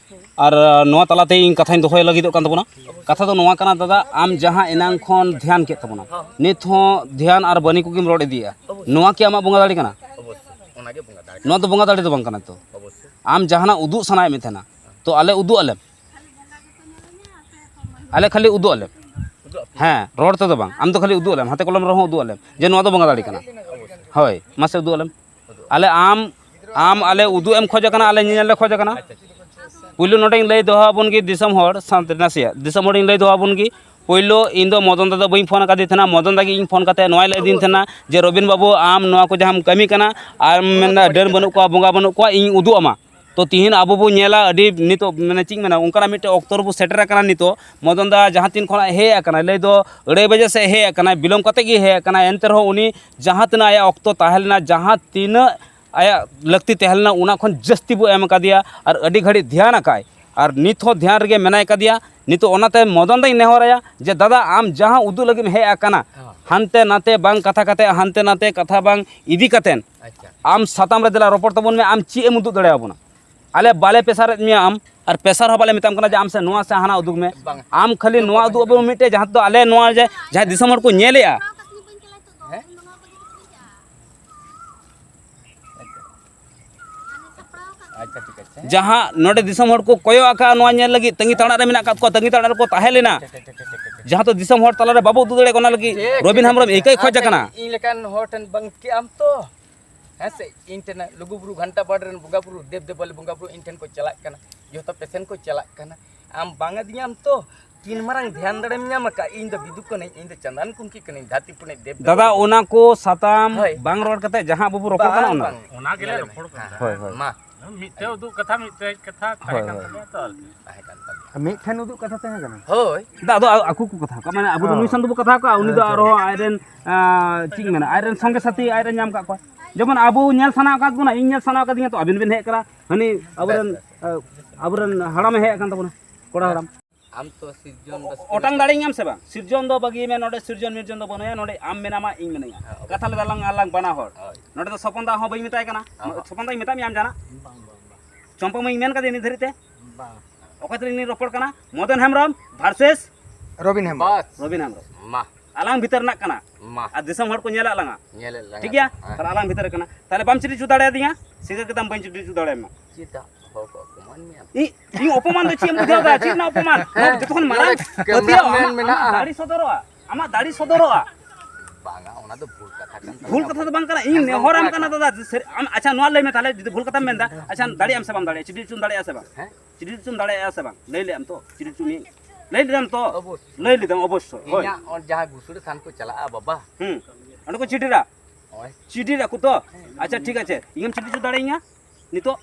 ᱟᱨ, ᱟᱸ, ᱱᱚᱣᱟ ᱛᱟᱞᱟᱛᱮ ᱤᱧ ᱠᱟᱛᱷᱟᱧ ᱫᱚᱦᱚᱭ ᱞᱟᱹᱜᱤᱫᱚᱜ ᱠᱟᱱ ᱛᱟᱵᱚᱱᱟ᱾ ᱠᱟᱛᱷᱟ ᱫᱚ ᱱᱚᱣᱟ ᱠᱟᱱᱟ ᱫᱟᱫᱟ, ᱟᱢ ᱡᱟᱦᱟᱸ ᱮᱱᱟᱝ ᱠᱷᱚᱱ ᱫᱷᱮᱭᱟᱱ ᱠᱮᱫ ᱛᱟᱵᱚᱱᱟ, ᱱᱤᱛ ᱦᱚᱸ ᱫᱷᱮᱭᱟᱱ ᱟᱨ ᱵᱟᱹᱱᱤ ᱠᱚᱜᱮᱢ ᱨᱚᱲ ᱤᱫᱤᱭᱮᱫᱼᱟ᱾ ᱱᱚᱣᱟ ᱠᱤ ᱟᱢᱟᱜ ᱵᱚᱸᱜᱟ ᱫᱟᱲᱮ ᱠᱟᱱᱟ? ᱚᱵᱚᱥᱥᱳᱭ, ᱚᱱᱟᱜᱮ ᱵᱚᱸᱜᱟ ᱫᱟᱲᱮ ᱠᱟᱱᱟ᱾ ᱱᱚᱣᱟ ᱫᱚ ᱵᱚᱸᱜᱟ ᱫᱟᱲᱮ ᱫᱚ ᱵᱟᱝ ᱠᱟᱱᱟ ᱛᱚ᱾ ᱚᱵᱚᱥᱥᱳᱭ᱾ ᱟᱢ ᱡᱟᱦᱟᱱᱟᱜ ᱩᱫᱩᱜ ᱥᱟᱱᱟᱭᱮᱫ ᱢᱮ ᱛᱟᱦᱮᱱᱟ, ᱛᱚ ᱟᱞᱮ ᱩᱫᱩᱜ ᱟᱞᱮᱢ᱾ ᱟᱞᱮ ᱠᱷᱟᱹᱞᱤ ᱩᱫᱩᱜ ᱟᱞᱮᱢ᱾ ᱩᱫᱩᱜ ᱟᱯᱮ᱾ ᱦᱮᱸ, ᱨᱚᱲ ᱛᱮᱫᱚ ᱵᱟᱝ, ᱟᱢ ᱫᱚ ᱠᱷᱟᱹᱞᱤ ᱩᱫᱩᱜ ᱟᱞᱮᱢ, ᱦᱟᱛᱮ ᱠᱚᱞᱚᱢ ᱨᱮᱦᱚᱸ ᱩᱫᱩᱜ ᱟᱞᱮᱢ ᱡᱮ ᱱᱚᱣᱟ ᱫᱚ ᱵᱚᱸᱜᱟ ᱫᱟᱲᱮ ᱠᱟᱱᱟ᱾ ᱦᱳᱭ, ᱢᱟᱥᱮ ᱩᱫᱩᱜ ᱟᱞᱮᱢ᱾ ᱟᱞᱮ ᱟᱢ, ᱟᱢ ᱟᱞᱮ ᱩᱫᱩᱜ ᱮᱢ ᱠᱷᱚᱡ ᱠᱟᱱᱟ, ᱟᱞᱮ ᱧᱮᱧᱮᱞ ᱞᱮ ᱠᱷᱚᱡ ᱠᱟᱱᱟ᱾ ᱯᱩᱭᱞᱩ ᱱᱚᱰᱮᱧ ᱞᱟᱹᱭ ᱫᱚᱦᱚ ᱟᱵᱚᱱ ᱜᱮ ᱫᱤᱥᱚᱢ ᱦᱚᱲ ᱥᱟᱶᱛᱮ, ᱱᱟᱥᱮᱭᱟᱜ ᱫᱤᱥᱚᱢ ᱦᱚᱲᱤᱧ ᱞᱟᱹᱭ ᱫᱚᱦᱚ ᱟᱵᱚᱱ ᱜᱮ᱾ ᱯᱩᱭᱞᱩ ᱤᱧ ᱫᱚ ᱢᱚᱫᱚᱱ ᱫᱟ ᱫᱚ ᱵᱟᱹᱧ ᱯᱷᱳᱱ ᱟᱠᱟᱫᱮ ᱛᱟᱦᱮᱱᱟ, ᱢᱚᱫᱚᱱ ᱫᱟ ᱜᱮ ᱤᱧ ᱯᱷᱳᱱ ᱠᱟᱛᱮ ᱱᱚᱣᱟᱭ ᱞᱟᱹᱭ ᱟᱹᱫᱤᱧ ᱛᱟᱦᱮᱱᱟ ᱡᱮ, "ᱨᱚᱵᱤᱱ ᱵᱟᱹᱵᱩ, ᱟᱢ ᱱᱚᱣᱟ ᱠᱚ ᱡᱟᱦᱟᱸᱢ ᱠᱟᱹᱢᱤ ᱠᱟᱱᱟ, ᱟᱨ ᱢᱮᱱᱫᱟ ᱰᱟᱹᱱ ᱵᱟᱹᱱᱩᱜ ᱠᱚᱣᱟ, ᱵᱚᱸᱜᱟ ᱵᱟᱹᱱᱩᱜ ᱠᱚᱣᱟ, ᱤᱧ ᱩᱫᱩᱜ ᱟᱢᱟ᱾" ᱛᱚ ᱛᱤᱦᱤᱧ ᱟᱵᱚ ᱵᱚ ᱧᱮᱞᱟ, ᱟᱹᱰᱤ ᱱᱤᱛᱚᱜ ᱢᱟᱱᱮ ᱪᱮᱫ ᱤᱧ ᱢᱮᱱᱟ, ᱚᱱᱠᱟᱱᱟᱜ ᱢᱤᱫᱴᱮᱱ ᱚᱠᱛᱚ ᱨᱮᱵᱚ ᱥᱮᱴᱮᱨ ᱟᱠᱟᱱᱟ ᱱᱤᱛᱚᱜ᱾ ᱢᱚᱫᱚᱱ ᱫᱟ ᱡᱟᱦᱟᱸ ᱛᱤᱱ ᱠᱷᱚᱱᱟᱜ ᱦᱮᱡ ᱟᱠᱟᱱᱟᱭ, ᱞᱟᱹᱭ ᱫᱚ ᱟᱹᱲᱟᱹᱭ ᱵᱟᱡᱮ ᱥᱮᱫ ᱦᱮᱡ ᱟᱠᱟᱱᱟᱭ, ᱵᱤᱞᱚᱢ ᱠᱟᱛᱮ ᱜᱮ ᱦᱮᱡ ᱟᱠᱟᱱᱟᱭ, ᱮᱱᱛᱮ ᱨᱮᱦᱚᱸ ᱩᱱᱤ ᱡᱟᱦᱟᱸ ᱛᱤᱱᱟᱹᱜ ᱟᱭᱟᱜ ᱚᱠᱛᱚ ᱛᱟᱦᱮᱸ ᱞᱮᱱᱟ, ᱡᱟᱦᱟᱸ ᱛᱤᱱᱟᱹᱜ ᱟᱭᱟᱜ ᱞᱟᱹᱠᱛᱤ ᱛᱟᱦᱮᱸ ᱞᱮᱱᱟ, ᱚᱱᱟ ᱠᱷᱚᱱ ᱡᱟᱹᱥᱛᱤ ᱵᱚ ᱮᱢ ᱟᱠᱟᱫᱮᱭᱟ᱾ ᱟᱨ ᱟᱹᱰᱤ ᱜᱷᱟᱹᱲᱤᱡ ᱫᱷᱮᱭᱟᱱ ᱟᱠᱟᱫᱼᱟᱭ, ᱟᱨ ᱱᱤᱛ ᱦᱚᱸ ᱫᱷᱮᱭᱟᱱ ᱨᱮᱜᱮ ᱢᱮᱱᱟᱭ ᱠᱟᱫᱮᱭᱟ᱾ ᱱᱤᱛᱚᱜ ᱚᱱᱟᱛᱮ ᱢᱚᱫᱚᱱ ᱫᱟᱧ ᱱᱮᱦᱚᱨᱟᱭᱟ ᱡᱮ, ᱫᱟᱫᱟ, ᱟᱢ ᱡᱟᱦᱟᱸ ᱩᱫᱩᱜ ᱞᱟᱹᱜᱤᱫ ᱮᱢ ᱦᱮᱡ ᱟᱠᱟᱱᱟ, ᱦᱮᱸ᱾ ᱦᱟᱱᱛᱮ ᱱᱟᱛᱮ ᱵᱟᱝ ᱠᱟᱛᱷᱟ ᱠᱟᱛᱮ, ᱦᱟᱱᱛᱮ ᱱᱟᱛᱮ ᱠᱟᱛᱷᱟ ᱵᱟᱝ ᱤᱫᱤ ᱠᱟᱛᱮᱱ, ᱟᱪᱪᱷᱟ᱾ ᱟᱢ ᱥᱟᱛᱟᱢ ᱨᱮ ᱫᱮᱞᱟ ᱨᱚᱯᱚᱲ ᱛᱟᱵᱚᱱ ᱢᱮ, ᱟᱢ ᱪᱮᱫ ᱮᱢ ᱩᱫᱩᱜ ᱫᱟᱲᱮᱭᱟᱵᱚᱱᱟ? ᱟᱞᱮ ᱵᱟᱞᱮ ᱯᱮᱥᱟᱨᱮᱫ ᱢᱮᱭᱟ ᱟᱢ, ᱟᱨ ᱯᱮᱥᱟᱨ ᱦᱚᱸ ᱵᱟᱞᱮ ᱢᱮᱛᱟᱢ ᱠᱟᱱᱟ ᱡᱮ ᱟᱢ ᱥᱮ ᱱᱚᱣᱟ ᱥᱮ ᱦᱟᱱᱟ ᱩᱫᱩᱜᱽ ᱢᱮ᱾ ᱵᱟᱝ᱾ ᱟᱢ ᱠᱷᱟᱹᱞᱤ ᱱᱚᱣᱟ ᱩᱫᱩᱜ ᱟᱵᱚᱱ ᱢᱤᱫᱴᱮᱡ, ᱡᱟᱦᱟᱸ ᱛᱮᱫᱚ ᱟᱞᱮ ᱱᱚᱣᱟ ᱡᱮ ᱡᱟᱦᱟᱸᱭ ᱫᱤᱥᱚᱢ ᱦᱚᱲ ᱠᱚ ᱧᱮᱞᱮᱜᱼᱟ᱾ ᱦᱮᱸ? ᱟᱪᱪᱷᱟ, ᱴᱷᱤᱠ ᱟᱪᱷᱮ᱾ ᱡᱟᱦᱟᱸ ᱱᱚᱰᱮ ᱫᱤᱥᱚᱢ ᱦᱚᱲ ᱠᱚ ᱠᱚᱭᱚᱜ ᱟᱠᱟᱫᱼᱟ ᱱᱚᱣᱟ ᱧᱮᱞ ᱞᱟᱹᱜᱤᱫ, ᱛᱟᱺᱜᱤ ᱛᱟᱲᱟᱜ ᱨᱮ ᱢᱮᱱᱟᱜ ᱟᱠᱟᱫ ᱠᱚᱣᱟ, ᱛᱟᱺᱜᱤ ᱛᱟᱲᱟᱜ ᱨᱮᱠᱚ ᱛᱟᱦᱮᱸ ᱞᱮᱱᱟ, ᱴᱷᱤᱠ, ᱴᱷᱤᱠ, ᱴᱷᱤᱠ, ᱴᱷᱤᱠ, ᱴᱷᱤᱠ᱾ ᱡᱟᱦᱟᱸ ᱫᱚ ᱫᱤᱥᱚᱢ ᱦᱚᱲ ᱛᱟᱞᱟᱨᱮ ᱵᱟᱵᱚ ᱩᱫᱩᱜ ᱫᱟᱲᱮᱭᱟᱜ ᱠᱟᱱᱟ, ᱚᱱᱟ ᱞᱟᱹᱜᱤᱫ ᱴᱷᱤᱠ, ᱨᱚᱵᱤᱱ ᱴᱷᱤᱠ, ᱦᱮᱢᱵᱨᱚᱢ ᱴᱷᱤᱠ᱾ ᱤᱠᱟᱹᱭ ᱠᱷᱚᱡᱽ ᱟᱪᱪᱷᱟ, ᱟᱠᱟᱱᱟ᱾ ᱤᱧ ᱞᱮᱠᱟᱱ ᱦᱚᱲ ᱴᱷᱮᱱ ᱵᱟᱝ ᱠᱮᱜ ᱟᱢ ᱛᱚ? ᱦᱮᱸ ᱥᱮ, ᱤᱧ ᱴᱷᱮᱱ ᱞᱩᱜᱩ ᱵᱩᱨᱩ ᱜᱷᱟᱱᱴᱟ ᱵᱟᱲ ᱨᱮᱱ ᱵᱚᱸᱜᱟ ᱵᱩᱨᱩ, ᱫᱮᱵ ᱫᱮᱵᱟᱞᱤ ᱵᱚᱸᱜᱟ ᱵᱩᱨᱩ ᱤᱧ ᱴᱷᱮᱱ ᱠᱚ ᱪᱟᱞᱟᱜ ᱠᱟᱱᱟ, ᱡᱚᱛᱚ ᱯᱮᱥᱮᱱ ᱠᱚ ᱪᱟᱞᱟᱜ ᱠᱟᱱᱟ, ᱟᱢ ᱵᱟᱝ ᱟᱹᱫᱤᱧᱟᱢ ᱛᱚ? ᱛᱤᱱ ᱢᱟᱨᱟᱝ ᱫᱷᱮᱭᱟᱱ ᱫᱟᱲᱮᱢ ᱧᱟᱢ ᱟᱠᱟᱫ? ᱤᱧ ᱫᱚ ᱵᱤᱫᱩ ᱠᱟᱹᱱᱟᱹᱧ, ᱤᱧ ᱫᱚ ᱪᱟᱸᱫᱟᱱ ᱠᱩᱝᱠᱤ ᱠᱟᱹᱱᱟᱹᱧ, ᱫᱷᱟᱹᱨᱛᱤ ᱯᱩᱱᱤ ᱫᱮᱵ ᱫᱮᱵᱟ᱾ ᱫᱟᱫᱟ, ᱚᱱᱟ ᱠᱚ ᱥᱟᱛᱟᱢ ᱦᱳᱭ᱾ ᱵᱟᱝ ᱨᱚᱲ ᱠᱟᱛᱮ ᱡᱟᱦᱟᱸ ᱟᱵᱚ ᱵᱚ ᱨᱚᱯᱚᱲ ᱠᱟᱱᱟ ᱵᱟᱝ, ᱚᱱᱟ᱾ ᱵᱟᱝ᱾ ᱚᱱᱟ ᱜᱮᱞᱮ ᱧᱮᱞ ᱢᱮ᱾ ᱨᱚᱯᱚᱲ ᱠᱟᱱᱟ᱾ ᱦᱮᱸ, ᱦᱳᱭ, ᱦᱳᱭ᱾ ᱢᱟ᱾ ᱢᱤᱫᱴᱮᱡ ᱩᱫᱩᱜ ᱠᱟᱛᱷᱟ, ᱢᱤᱫᱴᱮᱡ ᱠᱟᱛᱷᱟ ᱛᱟᱦᱮᱸ ᱦᱳᱭ, ᱠᱟᱱ ᱦᱳᱭ᱾ ᱛᱟᱞᱮᱭᱟ ᱛᱚ ᱟᱨᱠᱤ᱾ ᱛᱟᱦᱮᱸ ᱠᱟᱱ ᱛᱟᱞᱮᱭᱟ᱾ ᱢᱤᱫ ᱴᱷᱮᱱ ᱩᱫᱩᱜ ᱠᱟᱛᱷᱟ ᱛᱟᱦᱮᱸ ᱠᱟᱱᱟ᱾ ᱦᱳᱭ᱾ ᱫᱟ, ᱟᱫᱚ ᱟ-, ᱟᱠᱚ ᱠᱚ ᱠᱟᱛᱷᱟ ᱠᱚ, ᱢᱟᱱᱮ ᱟᱵᱚ ᱫᱚ ᱦᱳᱭ᱾ ᱱᱩᱭ ᱥᱟᱶ ᱫᱚᱵᱚ ᱠᱟᱛᱷᱟ ᱠᱚᱜᱼᱟ, ᱩᱱᱤ ᱫᱚ ᱦᱳᱭ, ᱦᱳᱭ᱾ ᱟᱨᱦᱚᱸ ᱟᱡᱨᱮᱱ, ᱟᱸ, ᱪᱮᱫ ᱤᱧ ᱢᱮᱱᱟ, ᱟᱡᱨᱮᱱ ᱥᱚᱸᱜᱮ ᱥᱟᱛᱷᱤ ᱟᱡᱨᱮᱱ ᱧᱟᱢ ᱠᱟᱜ ᱠᱚᱣᱟ᱾ ᱡᱮᱢᱚᱱ ᱟᱵᱚ ᱧᱮᱞ ᱥᱟᱱᱟ ᱟᱠᱟᱫ ᱵᱚᱱᱟ, ᱤᱧ ᱧᱮᱞ ᱥᱟᱱᱟ ᱟᱠᱟᱫᱤᱧᱟ, ᱛᱚ ᱟᱵᱮᱱ ᱵᱮᱱ ᱦᱮᱡ ᱟᱠᱟᱱᱟ, ᱦᱟᱹᱱᱤ ᱟᱵᱚᱨᱮᱱ, ᱵᱮᱥ, ᱵᱮᱥ᱾ ᱟᱸ, ᱟᱵᱚᱨᱮᱱ ᱦᱟᱲᱟᱢᱮ ᱦᱮᱡ ᱟᱠᱟᱱ ᱛᱟᱵᱚᱱᱟ, ᱠᱚᱲᱟ ᱦᱟᱲᱟᱢ᱾ ᱟᱢ ᱛᱚ ᱥᱤᱨᱡᱚᱱ ᱵᱟᱥᱠᱮ ᱚᱴᱟᱝ ᱫᱟᱲᱮᱭᱟᱹᱧᱟᱢ ᱥᱮ ᱵᱟᱝ? ᱥᱤᱨᱡᱚᱱ ᱫᱚ ᱵᱟᱹᱜᱤ ᱢᱮ, ᱱᱚᱰᱮ ᱥᱤᱨᱡᱚᱱ ᱢᱤᱨᱡᱚᱱ ᱫᱚ ᱵᱟᱹᱱᱩᱭᱟ, ᱱᱚᱰᱮ ᱟᱢ ᱢᱮᱱᱟᱢᱟ, ᱤᱧ ᱢᱤᱱᱟᱹᱧᱟ᱾ ᱦᱮᱸ, ᱚᱵᱚᱥᱥᱳᱭ᱾ ᱠᱟᱛᱷᱟ ᱞᱮᱫᱟ ᱞᱟᱝ ᱟᱞᱟᱝ ᱵᱟᱱᱟ ᱦᱚᱲ᱾ ᱦᱳᱭ᱾ ᱱᱚᱰᱮ ᱫᱚ ᱥᱚᱯᱚᱱ ᱫᱟ ᱦᱚᱸ ᱵᱟᱹᱧ ᱢᱮᱛᱟᱭ ᱠᱟᱱᱟ᱾ ᱦᱚᱸ, ᱦᱚᱸ᱾ ᱥᱚᱯᱚᱱ ᱫᱟᱧ ᱢᱮᱛᱟᱜ ᱢᱮᱭᱟ ᱟᱢ ᱡᱟᱦᱟᱱᱟᱜ? ᱵᱟᱝ, ᱵᱟᱝ, ᱵᱟᱝ᱾ ᱪᱚᱢᱯᱟ ᱢᱟᱹᱧ ᱢᱮᱱ ᱠᱟᱫᱮᱭᱟ ᱱᱤᱛ ᱫᱷᱟᱹᱨᱤᱡ ᱛᱮ? ᱵᱟᱝ᱾ ᱚᱠᱚᱭ ᱛᱟᱹᱞᱤᱧ ᱞᱤᱧ ᱨᱚᱯᱚᱲ ᱠᱟᱱᱟ? ᱢᱚᱫᱚᱱ ᱦᱮᱢᱵᱨᱚᱢ versus ᱨᱚᱵᱤᱱ ᱦᱮᱢᱵᱨᱚᱢ᱾ ᱵᱟᱥ᱾ ᱨᱚᱵᱤᱱ ᱦᱮᱢᱵᱨᱚᱢ᱾ ᱢᱟ᱾ ᱟᱞᱟᱝ ᱵᱷᱤᱛᱟᱹᱨ ᱨᱮᱱᱟᱜ ᱠᱟᱱᱟ᱾ ᱢᱟ᱾ ᱟᱨ ᱫᱤᱥᱚᱢ ᱦᱚᱲ ᱠᱚ ᱧᱮᱞᱮᱫ ᱞᱟᱝᱟ᱾ ᱧᱮᱞᱮᱫ ᱞᱟᱝᱟ ᱴᱷᱤᱠ ᱜᱮᱭᱟ? ᱠᱚ᱾ ᱦᱮᱸ᱾ ᱛᱟᱦᱞᱮ ᱟᱞᱟᱝ ᱵᱷᱤᱛᱟᱹᱨ ᱨᱮ ᱠᱟᱱᱟ᱾ ᱛᱟᱦᱞᱮ ᱵᱟᱢ ᱪᱤᱴᱤ ᱦᱚᱪᱚ ᱫᱟᱲᱮᱭᱟᱫᱤᱧᱟ? ᱥᱤᱠᱟ ᱠᱟᱛᱮᱢ ᱵᱟᱹᱧ ᱪᱤᱴᱤ ᱦᱚᱪᱚ ᱫᱟᱲᱮᱭᱟᱢᱟ᱾ ᱪᱮᱫᱟᱜ? ᱦᱚᱲ ᱠᱚ ᱚᱯᱚᱢᱟᱱ ᱢᱮᱭᱟ᱾ ᱤ-, ᱤᱧ ᱚᱯᱚᱢᱟᱱ ᱫᱚ ᱪᱮᱫ ᱮᱢ ᱵᱩᱡᱷᱟᱹᱣ ᱫᱟ? ᱪᱮᱫ ᱨᱮᱱᱟᱜ ᱚᱯᱚᱢᱟᱱ? ᱦᱮᱸ, ᱡᱚᱛᱚ ᱠᱷᱚᱱ ᱢᱟᱨᱟᱝ ᱱᱚᱰᱮ ᱯᱟᱹᱛᱭᱟᱹᱣ cameraman ᱟᱢᱟᱜ, ᱟᱢᱟᱜ ᱢᱮᱱᱟᱜᱼᱟ᱾ ᱫᱟᱲᱮ ᱥᱚᱫᱚᱨᱚᱜᱼᱟ᱾ ᱟᱢᱟᱜ ᱫᱟᱲᱮ ᱥᱚᱫᱚᱨᱚᱜᱼᱟ᱾ ᱵᱟᱝᱟ, ᱚᱱᱟ ᱫᱚ ᱵᱷᱩᱞ ᱠᱟᱛᱷᱟ ᱠᱟᱱ ᱛᱟᱢᱟ᱾ ᱵᱷᱩᱞ ᱠᱟᱛᱷᱟ ᱫᱚ ᱵᱟᱝ ᱠᱟᱱᱟ᱾ ᱤᱧ ᱦᱮᱸ, ᱱᱮᱦᱚᱨᱟᱢ ᱵᱷᱩᱞ ᱠᱟᱱᱟ ᱠᱟᱛᱷᱟ᱾ ᱫᱟᱫᱟ, ᱥᱟᱹᱨᱤ-, ᱟᱢ, ᱟᱪᱪᱷᱟ, ᱱᱚᱣᱟ ᱞᱟᱹᱭ ᱢᱮ ᱛᱟᱦᱞᱮ, ᱡᱩᱫᱤ ᱵᱷᱩᱞ ᱠᱟᱛᱷᱟᱢ ᱢᱮᱱᱫᱟ, ᱟᱪᱪᱷᱟ, ᱫᱟᱲᱮᱭᱟᱜ ᱟᱢ ᱥᱮ ᱵᱟᱢ ᱫᱟᱲᱮᱭᱟᱜᱼᱟ? ᱪᱤᱴᱤ ᱦᱚᱪᱚᱢ ᱫᱟᱲᱮᱭᱟᱜᱼᱟ ᱥᱮ ᱵᱟᱝ? ᱦᱮᱸ? ᱪᱤᱴᱤ ᱦᱚᱪᱚᱢ ᱫᱟᱲᱮᱭᱟᱜᱼᱟ ᱥᱮ ᱵᱟᱝ? ᱞᱟᱹᱭ ᱞᱮᱫ ᱟᱢ ᱛᱚ? ᱪᱤᱴᱤ ᱦᱚᱪᱚ ᱢᱤᱭᱟᱹᱧ᱾ ᱚᱵᱚᱥᱥᱳᱭ᱾ ᱞᱟᱹᱭ ᱞᱮᱫᱟᱢ ᱚᱵᱚᱥᱥᱳᱭ᱾ ᱦᱳᱭ᱾ ᱤᱧᱟᱹᱜ ᱚᱸᱰᱮ ᱡᱟᱦᱟᱸ ᱜᱩᱥᱲᱟᱹ ᱛᱷᱟᱱ ᱠᱚ ᱪᱟᱞᱟᱜᱼᱟ, ᱵᱟᱵᱟ᱾ ᱦᱩᱸ᱾ ᱚᱸᱰᱮ ᱠᱚ ᱪᱤᱴᱤᱨᱟ? ᱦᱳᱭ᱾ ᱪᱤᱴᱤᱨ ᱟᱠᱚ ᱛᱚ? ᱟᱪᱪᱷᱟ, ᱴᱷᱤᱠ ᱟᱪᱷᱮ᱾ ᱤᱧᱮᱢ ᱪᱤᱴᱤ ᱦᱚᱪᱚ ᱫᱟᱲᱮᱭᱟᱹᱧᱟ? ᱱᱤᱛᱚᱜ?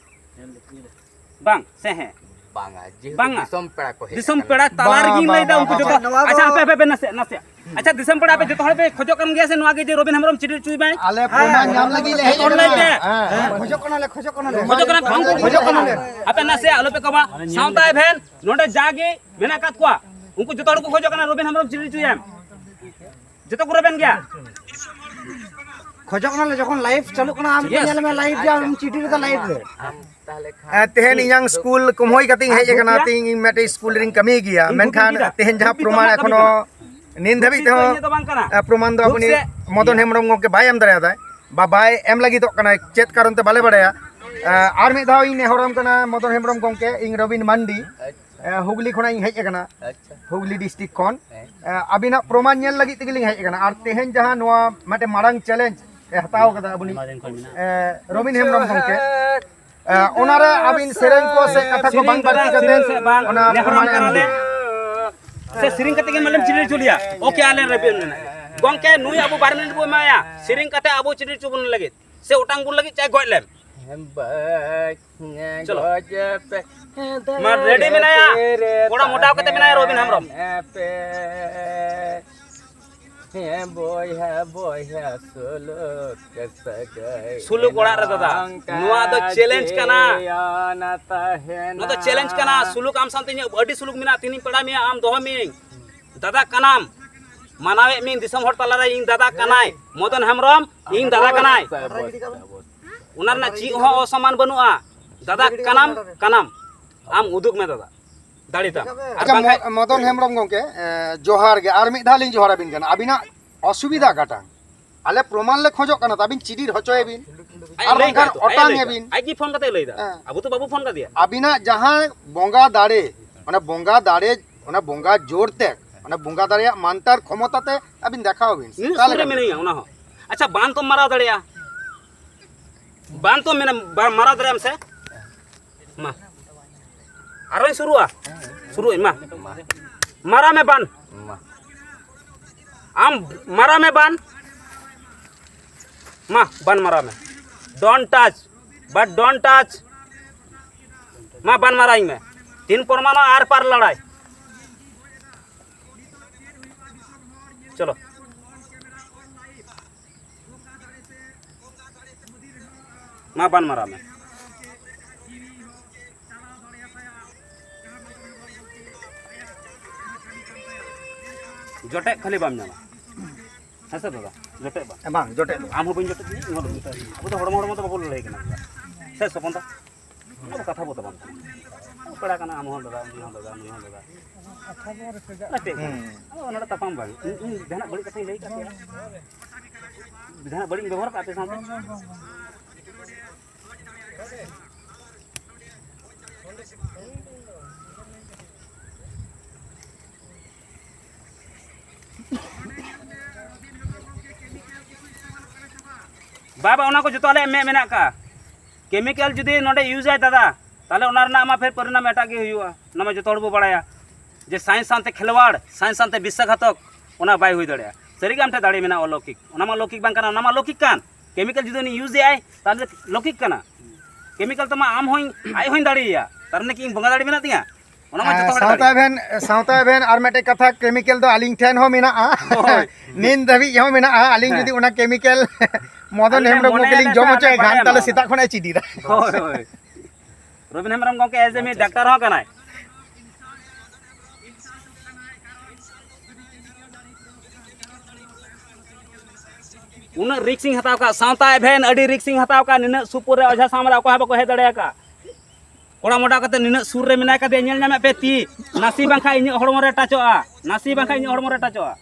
ᱵᱟᱝ ᱥᱮ ᱦᱮᱸ? ᱵᱟᱝᱟ, ᱡᱮᱦᱮᱛᱩ ᱵᱟᱝᱟ᱾ ᱫᱤᱥᱚᱢ ᱯᱮᱲᱟ ᱠᱚ ᱦᱮᱡ ᱫᱤᱥᱚᱢ ᱟᱠᱟᱱᱟ᱾ ᱯᱮᱲᱟ ᱛᱟᱞᱟ ᱵᱟᱝ, ᱨᱮᱜᱮᱧ ᱵᱟᱝ, ᱞᱟᱹᱭᱫᱟ, ᱵᱟᱝ, ᱩᱱᱠᱩ ᱵᱟᱝ᱾ ᱡᱚᱛᱚ᱾ ᱱᱚᱣᱟ ᱟᱪᱪᱷᱟ, ᱫᱚ ᱦᱟᱯᱮ, ᱦᱟᱯᱮ, ᱦᱟᱯᱮ, ᱱᱟᱥᱮ, ᱱᱟᱥᱮ᱾ ᱟᱪᱪᱷᱟ, ᱫᱤᱥᱚᱢ ᱯᱮᱲᱟ ᱟᱯᱮ ᱡᱚᱛᱚ ᱦᱚᱲ ᱯᱮ ᱠᱷᱚᱡᱚᱜ ᱠᱟᱱ ᱜᱮᱭᱟ ᱥᱮ ᱱᱚᱣᱟ ᱜᱮ ᱡᱮ ᱨᱚᱵᱤᱱ ᱦᱮᱢᱵᱨᱚᱢ ᱪᱤᱴᱤ ᱦᱚᱪᱚᱭ ᱢᱟᱭ? ᱟᱞᱮ ᱯᱨᱚᱢᱟᱱ ᱧᱟᱢ ᱞᱟᱹᱜᱤᱫ ᱞᱮ ᱦᱮᱡ ᱮᱠᱫᱚᱢ ᱠᱟᱱᱟ᱾ ᱞᱮ᱾ ᱦᱮᱸ, ᱦᱮᱸ, ᱠᱷᱚᱡᱚᱜ ᱠᱟᱱᱟᱞᱮ, ᱠᱷᱚᱡᱚᱜ ᱠᱟᱱᱟᱞᱮ᱾ ᱠᱷᱚᱡᱚᱜ ᱠᱟᱱᱟ, ᱠᱷᱚᱡᱚᱜ ᱠᱟᱱᱟᱞᱮ᱾ ᱟᱯᱮ ᱱᱟᱥᱮ ᱟᱞᱚ ᱯᱮ ᱠᱚᱢᱟ᱾ ᱥᱟᱶᱛᱟ ᱮᱵᱷᱮᱱ ᱱᱚᱰᱮ ᱡᱟᱜᱮ ᱢᱮᱱᱟᱜ ᱟᱠᱟᱫ ᱠᱚᱣᱟ, ᱩᱱᱠᱩ ᱡᱚᱛᱚ ᱦᱚᱲ ᱠᱚ ᱠᱷᱚᱡᱚᱜ ᱠᱟᱱᱟ ᱨᱚᱵᱤᱱ ᱦᱮᱢᱵᱨᱚᱢ ᱪᱤᱴᱤ ᱦᱚᱪᱚᱭᱮᱢ᱾ ᱡᱚᱛᱚ ᱠᱚ ᱨᱮᱵᱮᱱ ᱜᱮᱭᱟ᱾ ᱠᱷᱚᱡᱚᱜ ᱠᱟᱱᱟᱞᱮ, ᱡᱚᱠᱷᱚᱱ live ᱪᱟᱹᱞᱩᱜ ᱠᱟᱱᱟ, ᱟᱢ ᱴᱷᱤᱠ ᱜᱮᱭᱟ᱾ ᱧᱮᱞ ᱢᱮ live ᱡᱟ, ᱟᱢ ᱪᱤᱴᱤ ᱨᱮᱫᱚ live ᱨᱮ᱾ ᱟᱢ ᱛᱟᱦᱚᱞᱮ ᱠᱷᱟᱱ ᱮ, ᱛᱮᱦᱮᱧ ᱤᱧᱟᱝ ᱥᱠᱩᱞ ᱠᱚᱢᱦᱚᱭ ᱠᱟᱛᱮᱧ ᱦᱮᱡ ᱟᱠᱟᱱᱟ᱾ ᱛᱮᱦᱮᱧ ᱤᱧ ᱢᱤᱫᱴᱮᱡ ᱥᱠᱩᱞ ᱨᱤᱧ ᱠᱟᱹᱢᱤ ᱜᱮᱭᱟ, ᱢᱮᱱᱠᱷᱟᱱ ᱛᱮᱦᱮᱧ ᱡᱟᱦᱟᱸ ᱯᱨᱚᱢᱟᱱ ᱮᱠᱷᱚᱱᱳ ᱱᱤᱱ ᱫᱷᱟᱹᱵᱤᱡ ᱛᱮᱦᱚᱸ ᱮ, ᱯᱨᱚᱢᱟᱱ ᱫᱚ ᱟᱵᱚᱱᱤᱡ ᱢᱚᱫᱚᱱ ᱦᱮᱢᱵᱨᱚᱢ ᱜᱚᱢᱠᱮ ᱵᱟᱭ ᱮᱢ ᱫᱟᱲᱮᱭᱟᱫᱟᱭ, ᱵᱟ ᱵᱟᱭ ᱮᱢ ᱞᱟᱹᱜᱤᱫᱚᱜ ᱠᱟᱱᱟ, ᱪᱮᱫ ᱠᱟᱨᱚᱱ ᱛᱮ ᱵᱟᱞᱮ ᱵᱟᱲᱟᱭᱟ᱾ ᱮ, ᱟᱨ ᱢᱤᱫ ᱫᱷᱟᱣ ᱤᱧ ᱱᱮᱦᱚᱨᱟᱢ ᱠᱟᱱᱟ ᱢᱚᱫᱚᱱ ᱦᱮᱢᱵᱨᱚᱢ ᱜᱚᱢᱠᱮ, ᱤᱧ ᱨᱚᱵᱤᱱ ᱢᱟᱱᱰᱤ, ᱮ, ᱦᱩᱜᱽᱞᱤ ᱠᱷᱚᱱᱟᱜ ᱤᱧ ᱦᱮᱡ ᱟᱠᱟᱱᱟ᱾ ᱦᱩᱜᱽᱞᱤ ᱰᱤᱥᱴᱨᱤᱠᱴ ᱠᱷᱚᱱ᱾ ᱮ, ᱟᱹᱵᱤᱱᱟᱜ ᱯᱨᱚᱢᱟᱱ ᱧᱮᱞ ᱞᱟᱹᱜᱤᱫ ᱛᱮᱜᱮᱞᱤᱧ ᱦᱮᱡ ᱟᱠᱟᱱᱟ᱾ ᱟᱨ ᱛᱮᱦᱮᱧ ᱡᱟᱦᱟᱸ ᱱᱚᱣᱟ ᱢᱤᱫᱴᱮᱱ ᱢᱟᱨᱟᱝ ᱪᱮᱞᱮᱧᱡᱽ ᱮ ᱦᱟᱛᱟᱣ ᱠᱟᱫᱟ ᱟᱵᱚᱱᱤᱡ, ᱮ, ᱨᱚᱵᱤᱱ ᱦᱮᱢᱵᱨᱚᱢ ᱜᱚᱢᱠᱮ, ᱮ, ᱚᱱᱟᱨᱮ ᱟᱹᱵᱤᱱ ᱥᱮᱨᱮᱧ ᱠᱚ ᱥᱮ ᱠᱟᱛᱷᱟ ᱠᱚ ᱵᱟᱝ ᱵᱟᱹᱲᱛᱤ ᱠᱟᱛᱮ ᱥᱮᱨᱮᱧ ᱥᱮ ᱵᱟᱝ, ᱚᱱᱟ ᱱᱮᱦᱚᱨᱟᱢ ᱯᱨᱚᱢᱟᱱ ᱮᱢ ᱠᱟᱱᱟᱞᱮ᱾ ᱵᱤᱱ᱾ ᱥᱮ ᱥᱮᱨᱮᱧ ᱠᱟᱛᱮ ᱜᱮ ᱢᱟᱞᱮᱢ ᱪᱤᱨ ᱦᱚᱪᱚ ᱞᱮᱭᱟ᱾ ᱳᱠᱮ, ᱟᱞᱮ ᱨᱮᱵᱮᱱ ᱢᱮᱱᱟᱜ᱾ ᱜᱚᱢᱠᱮ, ᱱᱩᱭ ᱟᱵᱚ ᱵᱟᱨ ᱢᱤᱱᱤᱴ ᱵᱚ ᱮᱢᱟᱭᱟ, ᱥᱮᱨᱮᱧ ᱠᱟᱛᱮ ᱟᱵᱚ ᱪᱤᱨ ᱦᱚᱪᱚ ᱵᱚᱱ ᱞᱟᱹᱜᱤᱫ, ᱥᱮ ᱚᱴᱟᱝ ᱵᱚᱱ ᱞᱟᱹᱜᱤᱫ, ᱪᱟᱭ ᱜᱚᱡ ᱞᱮᱢ᱾ ᱪᱚᱞᱚ᱾ ᱢᱟ, ᱨᱮᱰᱤ ᱢᱮᱱᱟᱭᱟ᱾ ᱠᱚᱲᱟ ᱢᱚᱴᱟᱣ ᱠᱟᱛᱮ ᱢᱮᱱᱟᱭᱟ ᱨᱚᱵᱤᱱ ᱦᱮᱢᱵᱨᱚᱢ᱾ ᱦᱮᱸ ᱵᱚᱭᱦᱟ, ᱵᱚᱭᱦᱟ, ᱥᱩᱞᱩᱠ ᱥᱟᱹᱜᱟᱹᱭ ᱥᱩᱞᱩᱠ ᱚᱲᱟᱜ ᱨᱮ ᱫᱟᱫᱟ᱾ ᱱᱚᱝᱠᱟ ᱱᱚᱣᱟ ᱫᱚ ᱪᱮᱞᱮᱧᱡᱽ ᱠᱟᱱᱟ᱾ ᱡᱤᱭᱚᱱ ᱛᱟᱦᱮᱱᱟ᱾ ᱱᱚᱣᱟ ᱫᱚ ᱪᱮᱞᱮᱧᱡᱽ ᱠᱟᱱᱟ᱾ ᱥᱩᱞᱩᱠ ᱟᱢ ᱥᱟᱶᱛᱮ ᱤᱧᱟᱹᱜ ᱟᱹᱰᱤ ᱥᱩᱞᱩᱠ ᱢᱮᱱᱟᱜᱼᱟ᱾ ᱛᱤᱦᱤᱧ ᱯᱮᱲᱟ ᱢᱮᱭᱟ, ᱟᱢ ᱫᱚᱦᱚ ᱢᱤᱭᱟᱹᱧ᱾ ᱫᱟᱫᱟ ᱠᱟᱱᱟᱢ, ᱢᱟᱱᱟᱣᱮᱫ ᱢᱤᱭᱟᱹᱧ ᱫᱤᱥᱚᱢ ᱦᱚᱲ ᱛᱟᱞᱟᱨᱮ, ᱤᱧ ᱫᱟᱫᱟ ᱠᱟᱱᱟᱭ ᱢᱚᱫᱚᱱ ᱦᱮᱢᱵᱨᱚᱢ, ᱤᱧ ᱫᱟᱫᱟ ᱠᱟᱱᱟᱭ᱾ ᱚᱱᱟ ᱨᱮᱱᱟᱜ ᱪᱮᱫ ᱦᱚᱸ ᱚᱥᱚᱢᱟᱱ ᱵᱟᱹᱱᱩᱜᱼᱟ᱾ ᱫᱟᱫᱟ ᱠᱟᱱᱟᱢ, ᱠᱟᱱᱟᱢ᱾ ᱟᱢ ᱩᱫᱩᱜ ᱢᱮ ᱫᱟᱫᱟ, ᱫᱟᱲᱮ ᱛᱟᱢ᱾ ᱟᱨ ᱟᱪᱪᱷᱟ, ᱵᱟᱝᱠᱷᱟᱡ ᱢᱚ-, ᱢᱚᱫᱚᱱ ᱦᱮᱢᱵᱨᱚᱢ ᱜᱚᱢᱠᱮ, ᱮ, ᱡᱚᱦᱟᱨ ᱜᱮ᱾ ᱟᱨ ᱢᱤᱫ ᱫᱷᱟᱣ ᱞᱤᱧ ᱡᱚᱦᱟᱨ ᱟᱵᱤᱱ ᱠᱟᱱᱟ᱾ ᱟᱵᱤᱱᱟᱜ ᱚᱥᱩᱵᱤᱫᱷᱟ ᱚᱠᱟᱴᱟᱝ? ᱟᱞᱮ ᱯᱨᱚᱢᱟᱱ ᱞᱮ ᱠᱷᱚᱡᱚᱜ ᱠᱟᱱᱟ, ᱛᱚ ᱟᱹᱵᱤᱱ ᱪᱤᱰᱤᱨ ᱦᱚᱪᱚᱭᱮ ᱵᱤᱱ᱾ ᱟᱡ ᱟᱨ ᱞᱟᱹᱭ ᱵᱟᱝᱠᱷᱟᱱ ᱠᱟᱜ ᱛᱚ, ᱟᱡ ᱚᱴᱟᱝ ᱞᱟᱹᱭ ᱮ ᱠᱟᱜ᱾ ᱵᱤᱱ᱾ ᱟᱡ ᱜᱮ ᱯᱷᱳᱱ ᱠᱟᱛᱮ ᱞᱟᱹᱭ ᱫᱟ᱾ ᱦᱮᱸ᱾ ᱟᱵᱚ ᱛᱚ ᱵᱟᱵᱚ ᱯᱷᱳᱱ ᱠᱟᱫᱮᱭᱟ᱾ ᱟᱹᱵᱤᱱᱟᱜ ᱡᱟᱦᱟᱸ ᱵᱚᱸᱜᱟ ᱫᱟᱲᱮ, ᱚᱱᱟ ᱵᱚᱸᱜᱟ ᱫᱟᱲᱮ, ᱚᱱᱟ ᱵᱚᱸᱜᱟ ᱡᱳᱨ ᱛᱮ, ᱚᱱᱟ ᱵᱚᱸᱜᱟ ᱫᱟᱲᱮᱭᱟᱜ ᱢᱟᱱᱛᱟᱨ ᱠᱷᱚᱢᱚᱛᱟ ᱛᱮ ᱟᱹᱵᱤᱱ ᱫᱮᱠᱷᱟᱣ ᱵᱤᱱ᱾ ᱱᱤᱱᱟᱹᱜ ᱚᱠᱟ ᱥᱩᱨ ᱨᱮ ᱞᱮᱠᱟ ᱵᱤᱱ? ᱢᱮᱱᱟᱭᱟ ᱚᱱᱟ ᱦᱚᱸ᱾ ᱟᱪᱪᱷᱟ, ᱵᱟᱱ ᱛᱚᱢ ᱢᱟᱨᱟᱣ ᱫᱟᱲᱮᱭᱟᱜᱼᱟ᱾ ᱵᱟᱱ ᱛᱚᱢ ᱢᱮᱱᱟ, ᱵᱟ-, ᱢᱟᱨᱟᱣ ᱫᱟᱲᱮᱭᱟᱜ ᱟᱢ ᱥᱮ? ᱢᱟ᱾ ᱟᱨᱚᱧ ᱥᱩᱨᱩᱜᱼᱟ? ᱥᱩᱨᱩᱜ ᱟᱹᱧ, ᱢᱟ᱾ ᱢᱟ᱾ ᱢᱟᱨᱟᱣ ᱢᱮ ᱵᱟᱱ᱾ ᱢᱟ᱾ ᱟᱢ ᱢᱟᱨᱟᱣ ᱢᱮ ᱵᱟᱱ᱾ ᱢᱟ, ᱵᱟᱱ ᱢᱟᱨᱟᱣ ᱢᱮ᱾ Don't touch, but don't touch. ᱢᱟ, ᱵᱟᱱ ᱢᱟᱨᱟᱣ ᱤᱧ ᱢᱮ᱾ ᱛᱤᱱ ᱯᱚᱨᱢᱟᱱᱚ ᱟᱨ ᱯᱟᱨ ᱞᱟᱲᱟᱭ᱾ ᱪᱚᱞᱚ᱾ ᱢᱟ, ᱵᱟᱱ ᱢᱟᱨᱟᱣ ᱢᱮ᱾ ᱡᱚᱴᱮᱫ ᱠᱷᱟᱹᱞᱤ ᱵᱟᱢ ᱧᱟᱢᱟ᱾ ᱦᱮᱸ ᱥᱮ ᱫᱟᱫᱟ? ᱡᱚᱴᱮᱫ ᱵᱟᱝ᱾ ᱵᱟᱝ, ᱡᱚᱴᱮᱫ ᱫᱚ᱾ ᱟᱢ ᱦᱚᱸ ᱵᱟᱹᱧ ᱡᱚᱴᱮᱫ ᱢᱮᱭᱟ, ᱤᱧ ᱦᱚᱸ ᱵᱟᱹᱧ ᱡᱚᱴᱮᱫ ᱢᱮᱭᱟ᱾ ᱟᱵᱚ ᱫᱚ ᱦᱚᱲᱢᱚ, ᱦᱚᱲᱢᱚ ᱫᱚ ᱵᱟᱵᱚᱱ ᱞᱟᱹᱲᱦᱟᱹᱭ ᱠᱟᱱᱟ᱾ ᱥᱮ ᱥᱚᱯᱚᱱ ᱫᱟ? ᱟᱫᱚ ᱠᱟᱛᱷᱟ ᱵᱚ ᱛᱟᱯᱟᱢ ᱠᱟᱱᱟ᱾ ᱯᱮᱲᱟ ᱠᱟᱱᱟ, ᱟᱢ ᱦᱚᱸ ᱫᱟᱫᱟ, ᱩᱱᱤ ᱦᱚᱸ ᱫᱟᱫᱟ, ᱱᱩᱭ ᱦᱚᱸ ᱫᱟᱫᱟ᱾ ᱟᱫᱚ ᱪᱮᱫ ᱠᱟᱱᱟ? ᱦᱩᱸ᱾ ᱟᱫᱚ ᱚᱱᱟ ᱫᱚ ᱛᱟᱯᱟᱢ ᱵᱟᱝ᱾ ᱤᱧ, ᱤᱧ ᱡᱟᱦᱟᱱᱟᱜ ᱵᱟᱹᱲᱤᱡ ᱠᱟᱛᱷᱟᱧ ᱞᱟᱹᱭ ᱠᱟᱜ ᱯᱮᱭᱟ? ᱡᱟᱦᱟᱱᱟᱜ ᱵᱟᱹᱲᱤᱡ ᱤᱧ ᱵᱮᱵᱚᱦᱟᱨ ᱠᱟᱜ ᱟᱯᱮ ᱥᱟᱶᱛᱮ? ᱵᱟ, ᱵᱟ, ᱚᱱᱟ ᱠᱚ ᱡᱚᱛᱚ ᱟᱞᱮᱭᱟᱜ ᱢᱮᱫ ᱢᱮᱱᱟᱜ ᱠᱟᱜᱼᱟ᱾ ᱠᱮᱢᱤᱠᱮᱞ ᱡᱩᱫᱤ ᱱᱚᱰᱮ ᱤᱭᱩᱡᱽ ᱟᱭ ᱫᱟᱫᱟ, ᱛᱟᱦᱚᱞᱮ ᱚᱱᱟ ᱨᱮᱱᱟᱜ ᱢᱟ ᱯᱷᱮᱨ ᱯᱚᱨᱤᱱᱟᱢ ᱮᱴᱟᱜ ᱜᱮ ᱦᱩᱭᱩᱜᱼᱟ᱾ ᱚᱱᱟ ᱢᱟ ᱡᱚᱛᱚ ᱦᱚᱲ ᱵᱚ ᱵᱟᱲᱟᱭᱟ ᱡᱮ ᱥᱟᱭᱮᱱᱥ ᱥᱟᱶᱛᱮ ᱠᱷᱮᱞᱣᱟᱲ, ᱥᱟᱭᱮᱱᱥ ᱥᱟᱶᱛᱮ ᱵᱤᱥᱥᱟᱜᱷᱟᱛᱚᱠ, ᱚᱱᱟ ᱵᱟᱭ ᱦᱩᱭ ᱫᱟᱲᱮᱭᱟᱜᱼᱟ᱾ ᱥᱟᱹᱨᱤᱜᱮ ᱟᱢ ᱴᱷᱮᱱ ᱫᱟᱲᱮ ᱢᱮᱱᱟᱜᱼᱟ ᱚᱞᱚᱠᱤᱠ, ᱚᱱᱟ ᱢᱟ ᱞᱚᱠᱤᱠ ᱵᱟᱝ ᱠᱟᱱᱟ, ᱚᱱᱟ ᱢᱟ ᱞᱚᱠᱤᱠ ᱠᱟᱱ᱾ ᱠᱮᱢᱤᱠᱮᱞ ᱡᱩᱫᱤ ᱩᱱᱤ ᱤᱭᱩᱡᱽ ᱮᱫ ᱟᱭ, ᱛᱟᱦᱚᱞᱮ ᱞᱚᱠᱤᱠ ᱠᱟᱱᱟ᱾ ᱠᱮᱢᱤᱠᱮᱞ ᱛᱮᱢᱟ ᱟᱢ ᱦᱚᱸᱧ, ᱟᱡ ᱦᱚᱸᱧ ᱫᱟᱲᱮᱭᱟᱭᱟ, ᱛᱟᱨ ᱢᱟᱱᱮ ᱠᱤ ᱤᱧ ᱵᱚᱸᱜᱟ ᱫᱟᱲᱮ ᱢᱮᱱᱟᱜ ᱛᱤᱧᱟ? ᱚᱱᱟ ᱢᱟ ᱡᱚᱛᱚ ᱦᱚᱲ ᱥᱟᱶᱛᱟ ᱫᱟᱲᱮ᱾ ᱮᱵᱷᱮᱱ, ᱥᱟᱶᱛᱟ ᱮᱵᱷᱮᱱ ᱟᱨ ᱢᱤᱫᱴᱮᱡ ᱠᱟᱛᱷᱟ, ᱠᱮᱢᱤᱠᱮᱞ ᱫᱚ ᱟᱹᱞᱤᱧ ᱴᱷᱮᱱ ᱦᱚᱸ ᱢᱮᱱᱟᱜᱼᱟ᱾ ᱦᱳᱭ᱾ ᱱᱤᱛ ᱫᱷᱟᱹᱵᱤᱡ ᱦᱚᱸ ᱢᱮᱱᱟᱜᱼᱟ᱾ ᱟᱹᱞᱤᱧ ᱦᱮᱸ᱾ ᱡᱩᱫᱤ ᱚᱱᱟ ᱠᱮᱢᱤᱠᱮᱞ ᱢᱚᱫᱚᱱ ᱟᱹᱞᱤᱧ ᱦᱮᱢᱵᱨᱚᱢ ᱢᱚᱱᱮ ᱜᱚᱢᱠᱮ ᱞᱤᱧ ᱞᱮᱱᱠᱷᱟᱱ ᱡᱚᱢ ᱦᱚᱪᱚᱭ ᱟᱹᱞᱤᱧ ᱠᱷᱟᱱ, ᱵᱟᱲᱟᱭ ᱛᱟᱦᱞᱮ ᱮᱢᱟᱱᱟ᱾ ᱥᱮᱛᱟᱜ ᱠᱷᱚᱱᱟᱜ ᱮ ᱪᱤᱰᱤᱨᱟ᱾ ᱦᱳᱭ, ᱦᱳᱭ᱾ ᱨᱚᱵᱤᱱ ᱦᱮᱢᱵᱨᱚᱢ ᱜᱚᱢᱠᱮ as a ᱢᱤᱫ ᱟᱪᱪᱷᱟ, ᱟᱪᱪᱷᱟ᱾ ᱰᱟᱠᱛᱟᱨ ᱦᱚᱸ ᱠᱟᱱᱟᱭ᱾ ᱩᱱᱟᱹᱜ ᱨᱤᱠᱥ ᱤᱧ ᱦᱟᱛᱟᱣ ᱠᱟᱜ, ᱥᱟᱶᱛᱟ ᱮᱵᱷᱮᱱ ᱟᱹᱰᱤ ᱨᱤᱠᱥ ᱤᱧ ᱦᱟᱛᱟᱣ ᱠᱟᱜ, ᱱᱤᱱᱟᱹᱜ ᱥᱩᱨ ᱨᱮ ᱚᱡᱷᱟ ᱥᱟᱢ ᱨᱮ ᱚᱠᱚᱭ ᱦᱚᱸ ᱵᱟᱠᱚ ᱦᱮᱡ ᱫᱟᱲᱮ ᱟᱠᱟᱫ᱾ ᱠᱚᱲᱟ ᱢᱚᱰᱟ ᱠᱟᱛᱮ ᱱᱤᱱᱟᱹᱜ ᱥᱩᱨ ᱨᱮ ᱢᱮᱱᱟᱭ ᱠᱟᱫᱮᱭᱟ, ᱧᱮᱞ ᱧᱟᱢᱮᱫ ᱯᱮ ᱛᱤ, ᱱᱟᱥᱮ ᱵᱟᱝᱠᱷᱟᱱ ᱤᱧᱟᱹᱜ ᱦᱚᱲᱢᱚ ᱨᱮ ᱴᱟᱪᱚᱜᱼᱟ, ᱱᱟᱥᱮ ᱵᱟᱝᱠᱷᱟᱱ ᱤᱧᱟᱹᱜ ᱦᱚᱲᱢᱚ ᱨᱮ ᱴᱟᱪᱚᱜᱼᱟ᱾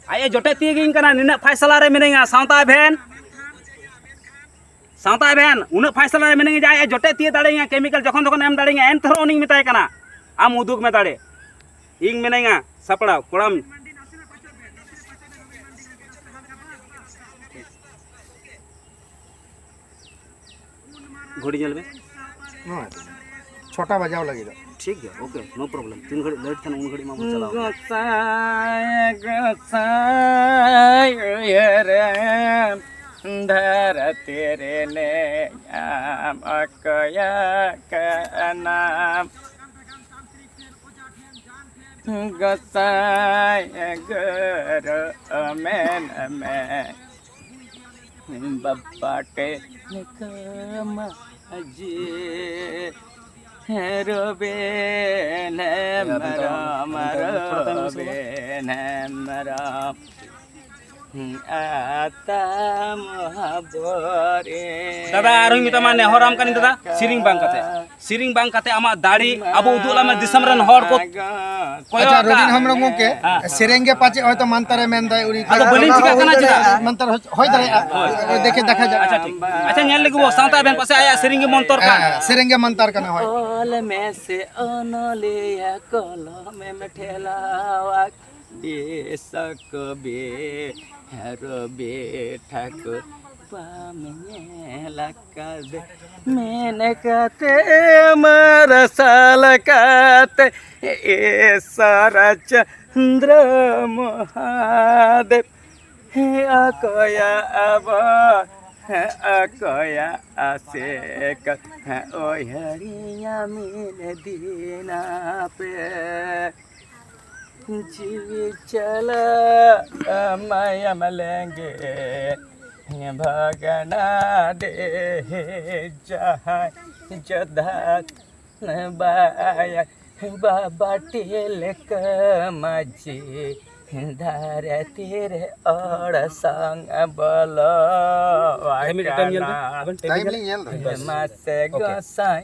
ᱟᱡ ᱮ ᱡᱚᱴᱮᱫ ᱛᱤᱭᱟᱹᱜᱤᱧ ᱠᱟᱱᱟ, ᱱᱤᱱᱟᱹᱜ ᱯᱷᱟᱭᱥᱟᱞᱟ ᱨᱮ ᱢᱤᱱᱟᱹᱧᱟ, ᱥᱟᱶᱛᱟ ᱮᱵᱷᱮᱱ᱾ ᱥᱟᱶᱛᱟ ᱮᱵᱷᱮᱱ, ᱩᱱᱟᱹᱜ ᱯᱷᱟᱭᱥᱟᱞᱟ ᱨᱮ ᱢᱤᱱᱟᱹᱧᱟ ᱡᱮ ᱟᱡ ᱮ ᱡᱚᱴᱮᱫ ᱛᱤᱭᱟᱹᱜ ᱫᱟᱲᱮᱭᱟᱹᱧᱟ, ᱠᱮᱢᱤᱠᱮᱞ ᱡᱚᱠᱷᱚᱱ ᱛᱚᱠᱷᱚᱱ ᱮᱢ ᱫᱟᱲᱮᱭᱟᱹᱧᱟ, ᱮᱱ ᱛᱮᱦᱚᱸ ᱩᱱᱤᱧ ᱢᱮᱛᱟᱭ ᱠᱟᱱᱟ, "ᱟᱢ ᱩᱫᱩᱜᱽ ᱢᱮ ᱫᱟᱲᱮ, ᱤᱧ ᱢᱤᱱᱟᱹᱧᱟ ᱥᱟᱯᱲᱟᱣ, ᱠᱚᱲᱟᱢ᱾" ᱜᱷᱚᱲᱤ ᱧᱮᱞ ᱢᱮ᱾ ᱱᱚᱣᱟ ᱪᱷᱚᱴᱟ ᱵᱟᱡᱟᱣ ᱞᱟᱹᱜᱤᱫᱚᱜ᱾ ᱴᱷᱤᱠ ᱜᱮᱭᱟ, okay, no problem. ᱛᱤᱱ ᱜᱷᱟᱹᱲᱤᱡ ᱞᱮᱴ ᱠᱷᱟᱱ ᱩᱱ ᱜᱷᱟᱹᱲᱤᱡ ᱢᱟ ᱵᱚᱱ ᱪᱟᱞᱟᱣ᱾ ᱜᱚᱸᱥᱟᱭ, ᱜᱚᱸᱥᱟᱭ, ᱩᱭᱦᱟᱹᱨᱮᱢ ᱫᱷᱟᱹᱨᱛᱤ ᱨᱮ ᱱᱮᱭᱟᱢ ᱚᱠᱚᱭᱟᱜ ᱠᱟᱱᱟᱢ? ᱜᱚᱸᱥᱟᱭ ᱜᱩᱨᱩ ᱢᱮᱱ ᱢᱮ, ᱵᱟᱵᱟ ᱴᱮᱱᱤᱠᱟ ᱢᱟᱹᱡᱷᱤ, ᱨᱚᱵᱤᱱ ᱦᱮᱢᱵᱨᱚᱢ, ᱨᱚᱵᱤᱱ ᱦᱮᱢᱵᱨᱚᱢ᱾ ᱟᱛᱟ ᱢᱚᱦᱟᱵᱚᱨᱮ᱾ ᱫᱟᱫᱟ, ᱟᱨᱦᱚᱸᱧ ᱢᱮᱛᱟᱢᱟ, ᱱᱮᱦᱚᱨᱟᱢ ᱠᱟᱹᱱᱟᱹᱧ ᱫᱟᱫᱟ, ᱥᱮᱨᱮᱧ ᱵᱟᱝ ᱠᱟᱛᱮ, ᱥᱮᱨᱮᱧ ᱵᱟᱝ ᱠᱟᱛᱮ ᱟᱢᱟᱜ ᱫᱟᱲᱮ ᱟᱵᱚ ᱩᱫᱩᱜ ᱟᱞᱟᱝ ᱢᱮ, ᱫᱤᱥᱚᱢ ᱨᱮᱱ ᱦᱚᱲ ᱠᱚ ᱠᱚᱭᱚᱜ ᱟᱪᱪᱷᱟ, ᱟᱠᱟᱫ᱾ ᱨᱚᱵᱤᱱ ᱦᱮᱢᱵᱨᱚᱢ ᱜᱚᱢᱠᱮ, ᱦᱮᱸ᱾ ᱥᱮᱨᱮᱧ ᱜᱮ ᱯᱟᱪᱮᱫ ᱦᱚᱭᱛᱳ ᱢᱟᱱᱛᱟᱨᱮ ᱢᱮᱱᱫᱟᱭ, ᱩᱱᱤ ᱟᱫᱚ ᱵᱟᱹᱞᱤᱧ ᱪᱤᱠᱟᱹᱜ ᱠᱟᱱᱟ, ᱪᱮᱫᱟᱜ? ᱢᱟᱱᱛᱟᱨ ᱦᱚᱪ-, ᱦᱩᱭ ᱫᱟᱲᱮᱭᱟᱜᱼᱟ᱾ ᱦᱳᱭ᱾ ᱫᱮᱠᱷᱮ ᱫᱮᱠᱷᱟ ᱡᱟᱠ᱾ ᱟᱪᱪᱷᱟ, ᱴᱷᱤᱠ᱾ ᱟᱪᱪᱷᱟ, ᱧᱮᱞ ᱞᱮᱜᱮ ᱵᱚ, ᱥᱟᱶᱛᱟ ᱟᱵᱮᱱ ᱯᱟᱥᱮ ᱟᱭᱟᱜ ᱥᱮᱨᱮᱧ ᱜᱮ ᱢᱚᱱᱛᱚᱨ ᱠᱟᱱ᱾ ᱦᱮᱸ, ᱥᱮᱨᱮᱧ ᱜᱮ ᱢᱟᱱᱛᱟᱨ ᱠᱟᱱᱟ, ᱦᱳᱭ᱾ ᱚᱞ ᱢᱮᱥᱮ ᱚᱱᱚᱞᱤᱭᱟᱹ ᱠᱚᱞᱚᱢᱮᱢ ᱴᱷᱮᱞᱟᱣᱟ, ᱫᱤᱥᱟᱹ ᱠᱚᱵᱤ ᱨᱚᱵᱤ ᱴᱷᱟᱠᱩᱨ ᱵᱟᱢ ᱧᱮᱞ ᱟᱠᱟᱫᱮ, ᱢᱮᱱ ᱠᱟᱛᱮ ᱢᱟᱨᱥᱟᱞ ᱠᱟᱛᱮ ᱤᱥᱚᱨ ᱪᱚᱱᱫᱨᱚ ᱢᱚᱦᱟᱫᱮᱵ᱾ ᱦᱮᱸ, ᱚᱠᱚᱭᱟᱜ ᱟᱵᱚ, ᱦᱮᱸ, ᱚᱠᱚᱭᱟᱜ ᱟᱥᱮᱠᱟ, ᱦᱮᱸ, ᱳᱭ ᱦᱟᱹᱲᱤᱧᱟ ᱢᱤᱫ ᱫᱤᱱ ᱟᱯᱮ᱾ ᱡᱤᱣᱤ ᱪᱟᱞᱟᱜ ᱢᱟᱭᱟᱢ ᱞᱮᱸᱜᱮ, ᱵᱷᱟᱜᱟᱱᱟ ᱫᱮ ᱡᱟᱦᱟᱸᱭ ᱡᱚᱫᱷᱟ ᱵᱟᱭᱟ ᱵᱟᱵᱟ ᱴᱤᱞᱠᱟᱹ ᱢᱟᱹᱡᱷᱤ ᱫᱷᱟᱨᱮ ᱛᱤᱨᱮ ᱚᱲᱥᱟᱝ ᱵᱚᱞᱚ ᱟᱨ ᱢᱤᱫ ᱴᱟᱭᱤᱢ ᱧᱮᱞ ᱵᱮᱱ, ᱟᱠᱟᱱᱟ᱾ ᱟᱵᱮᱱ ᱴᱟᱭᱤᱢ ᱴᱟᱭᱤᱢ ᱧᱮᱞ ᱞᱤᱧ ᱧᱮᱞ ᱫᱟ᱾ ᱢᱟᱥᱮ ᱳᱠᱮ᱾ ᱜᱚᱸᱥᱟᱭ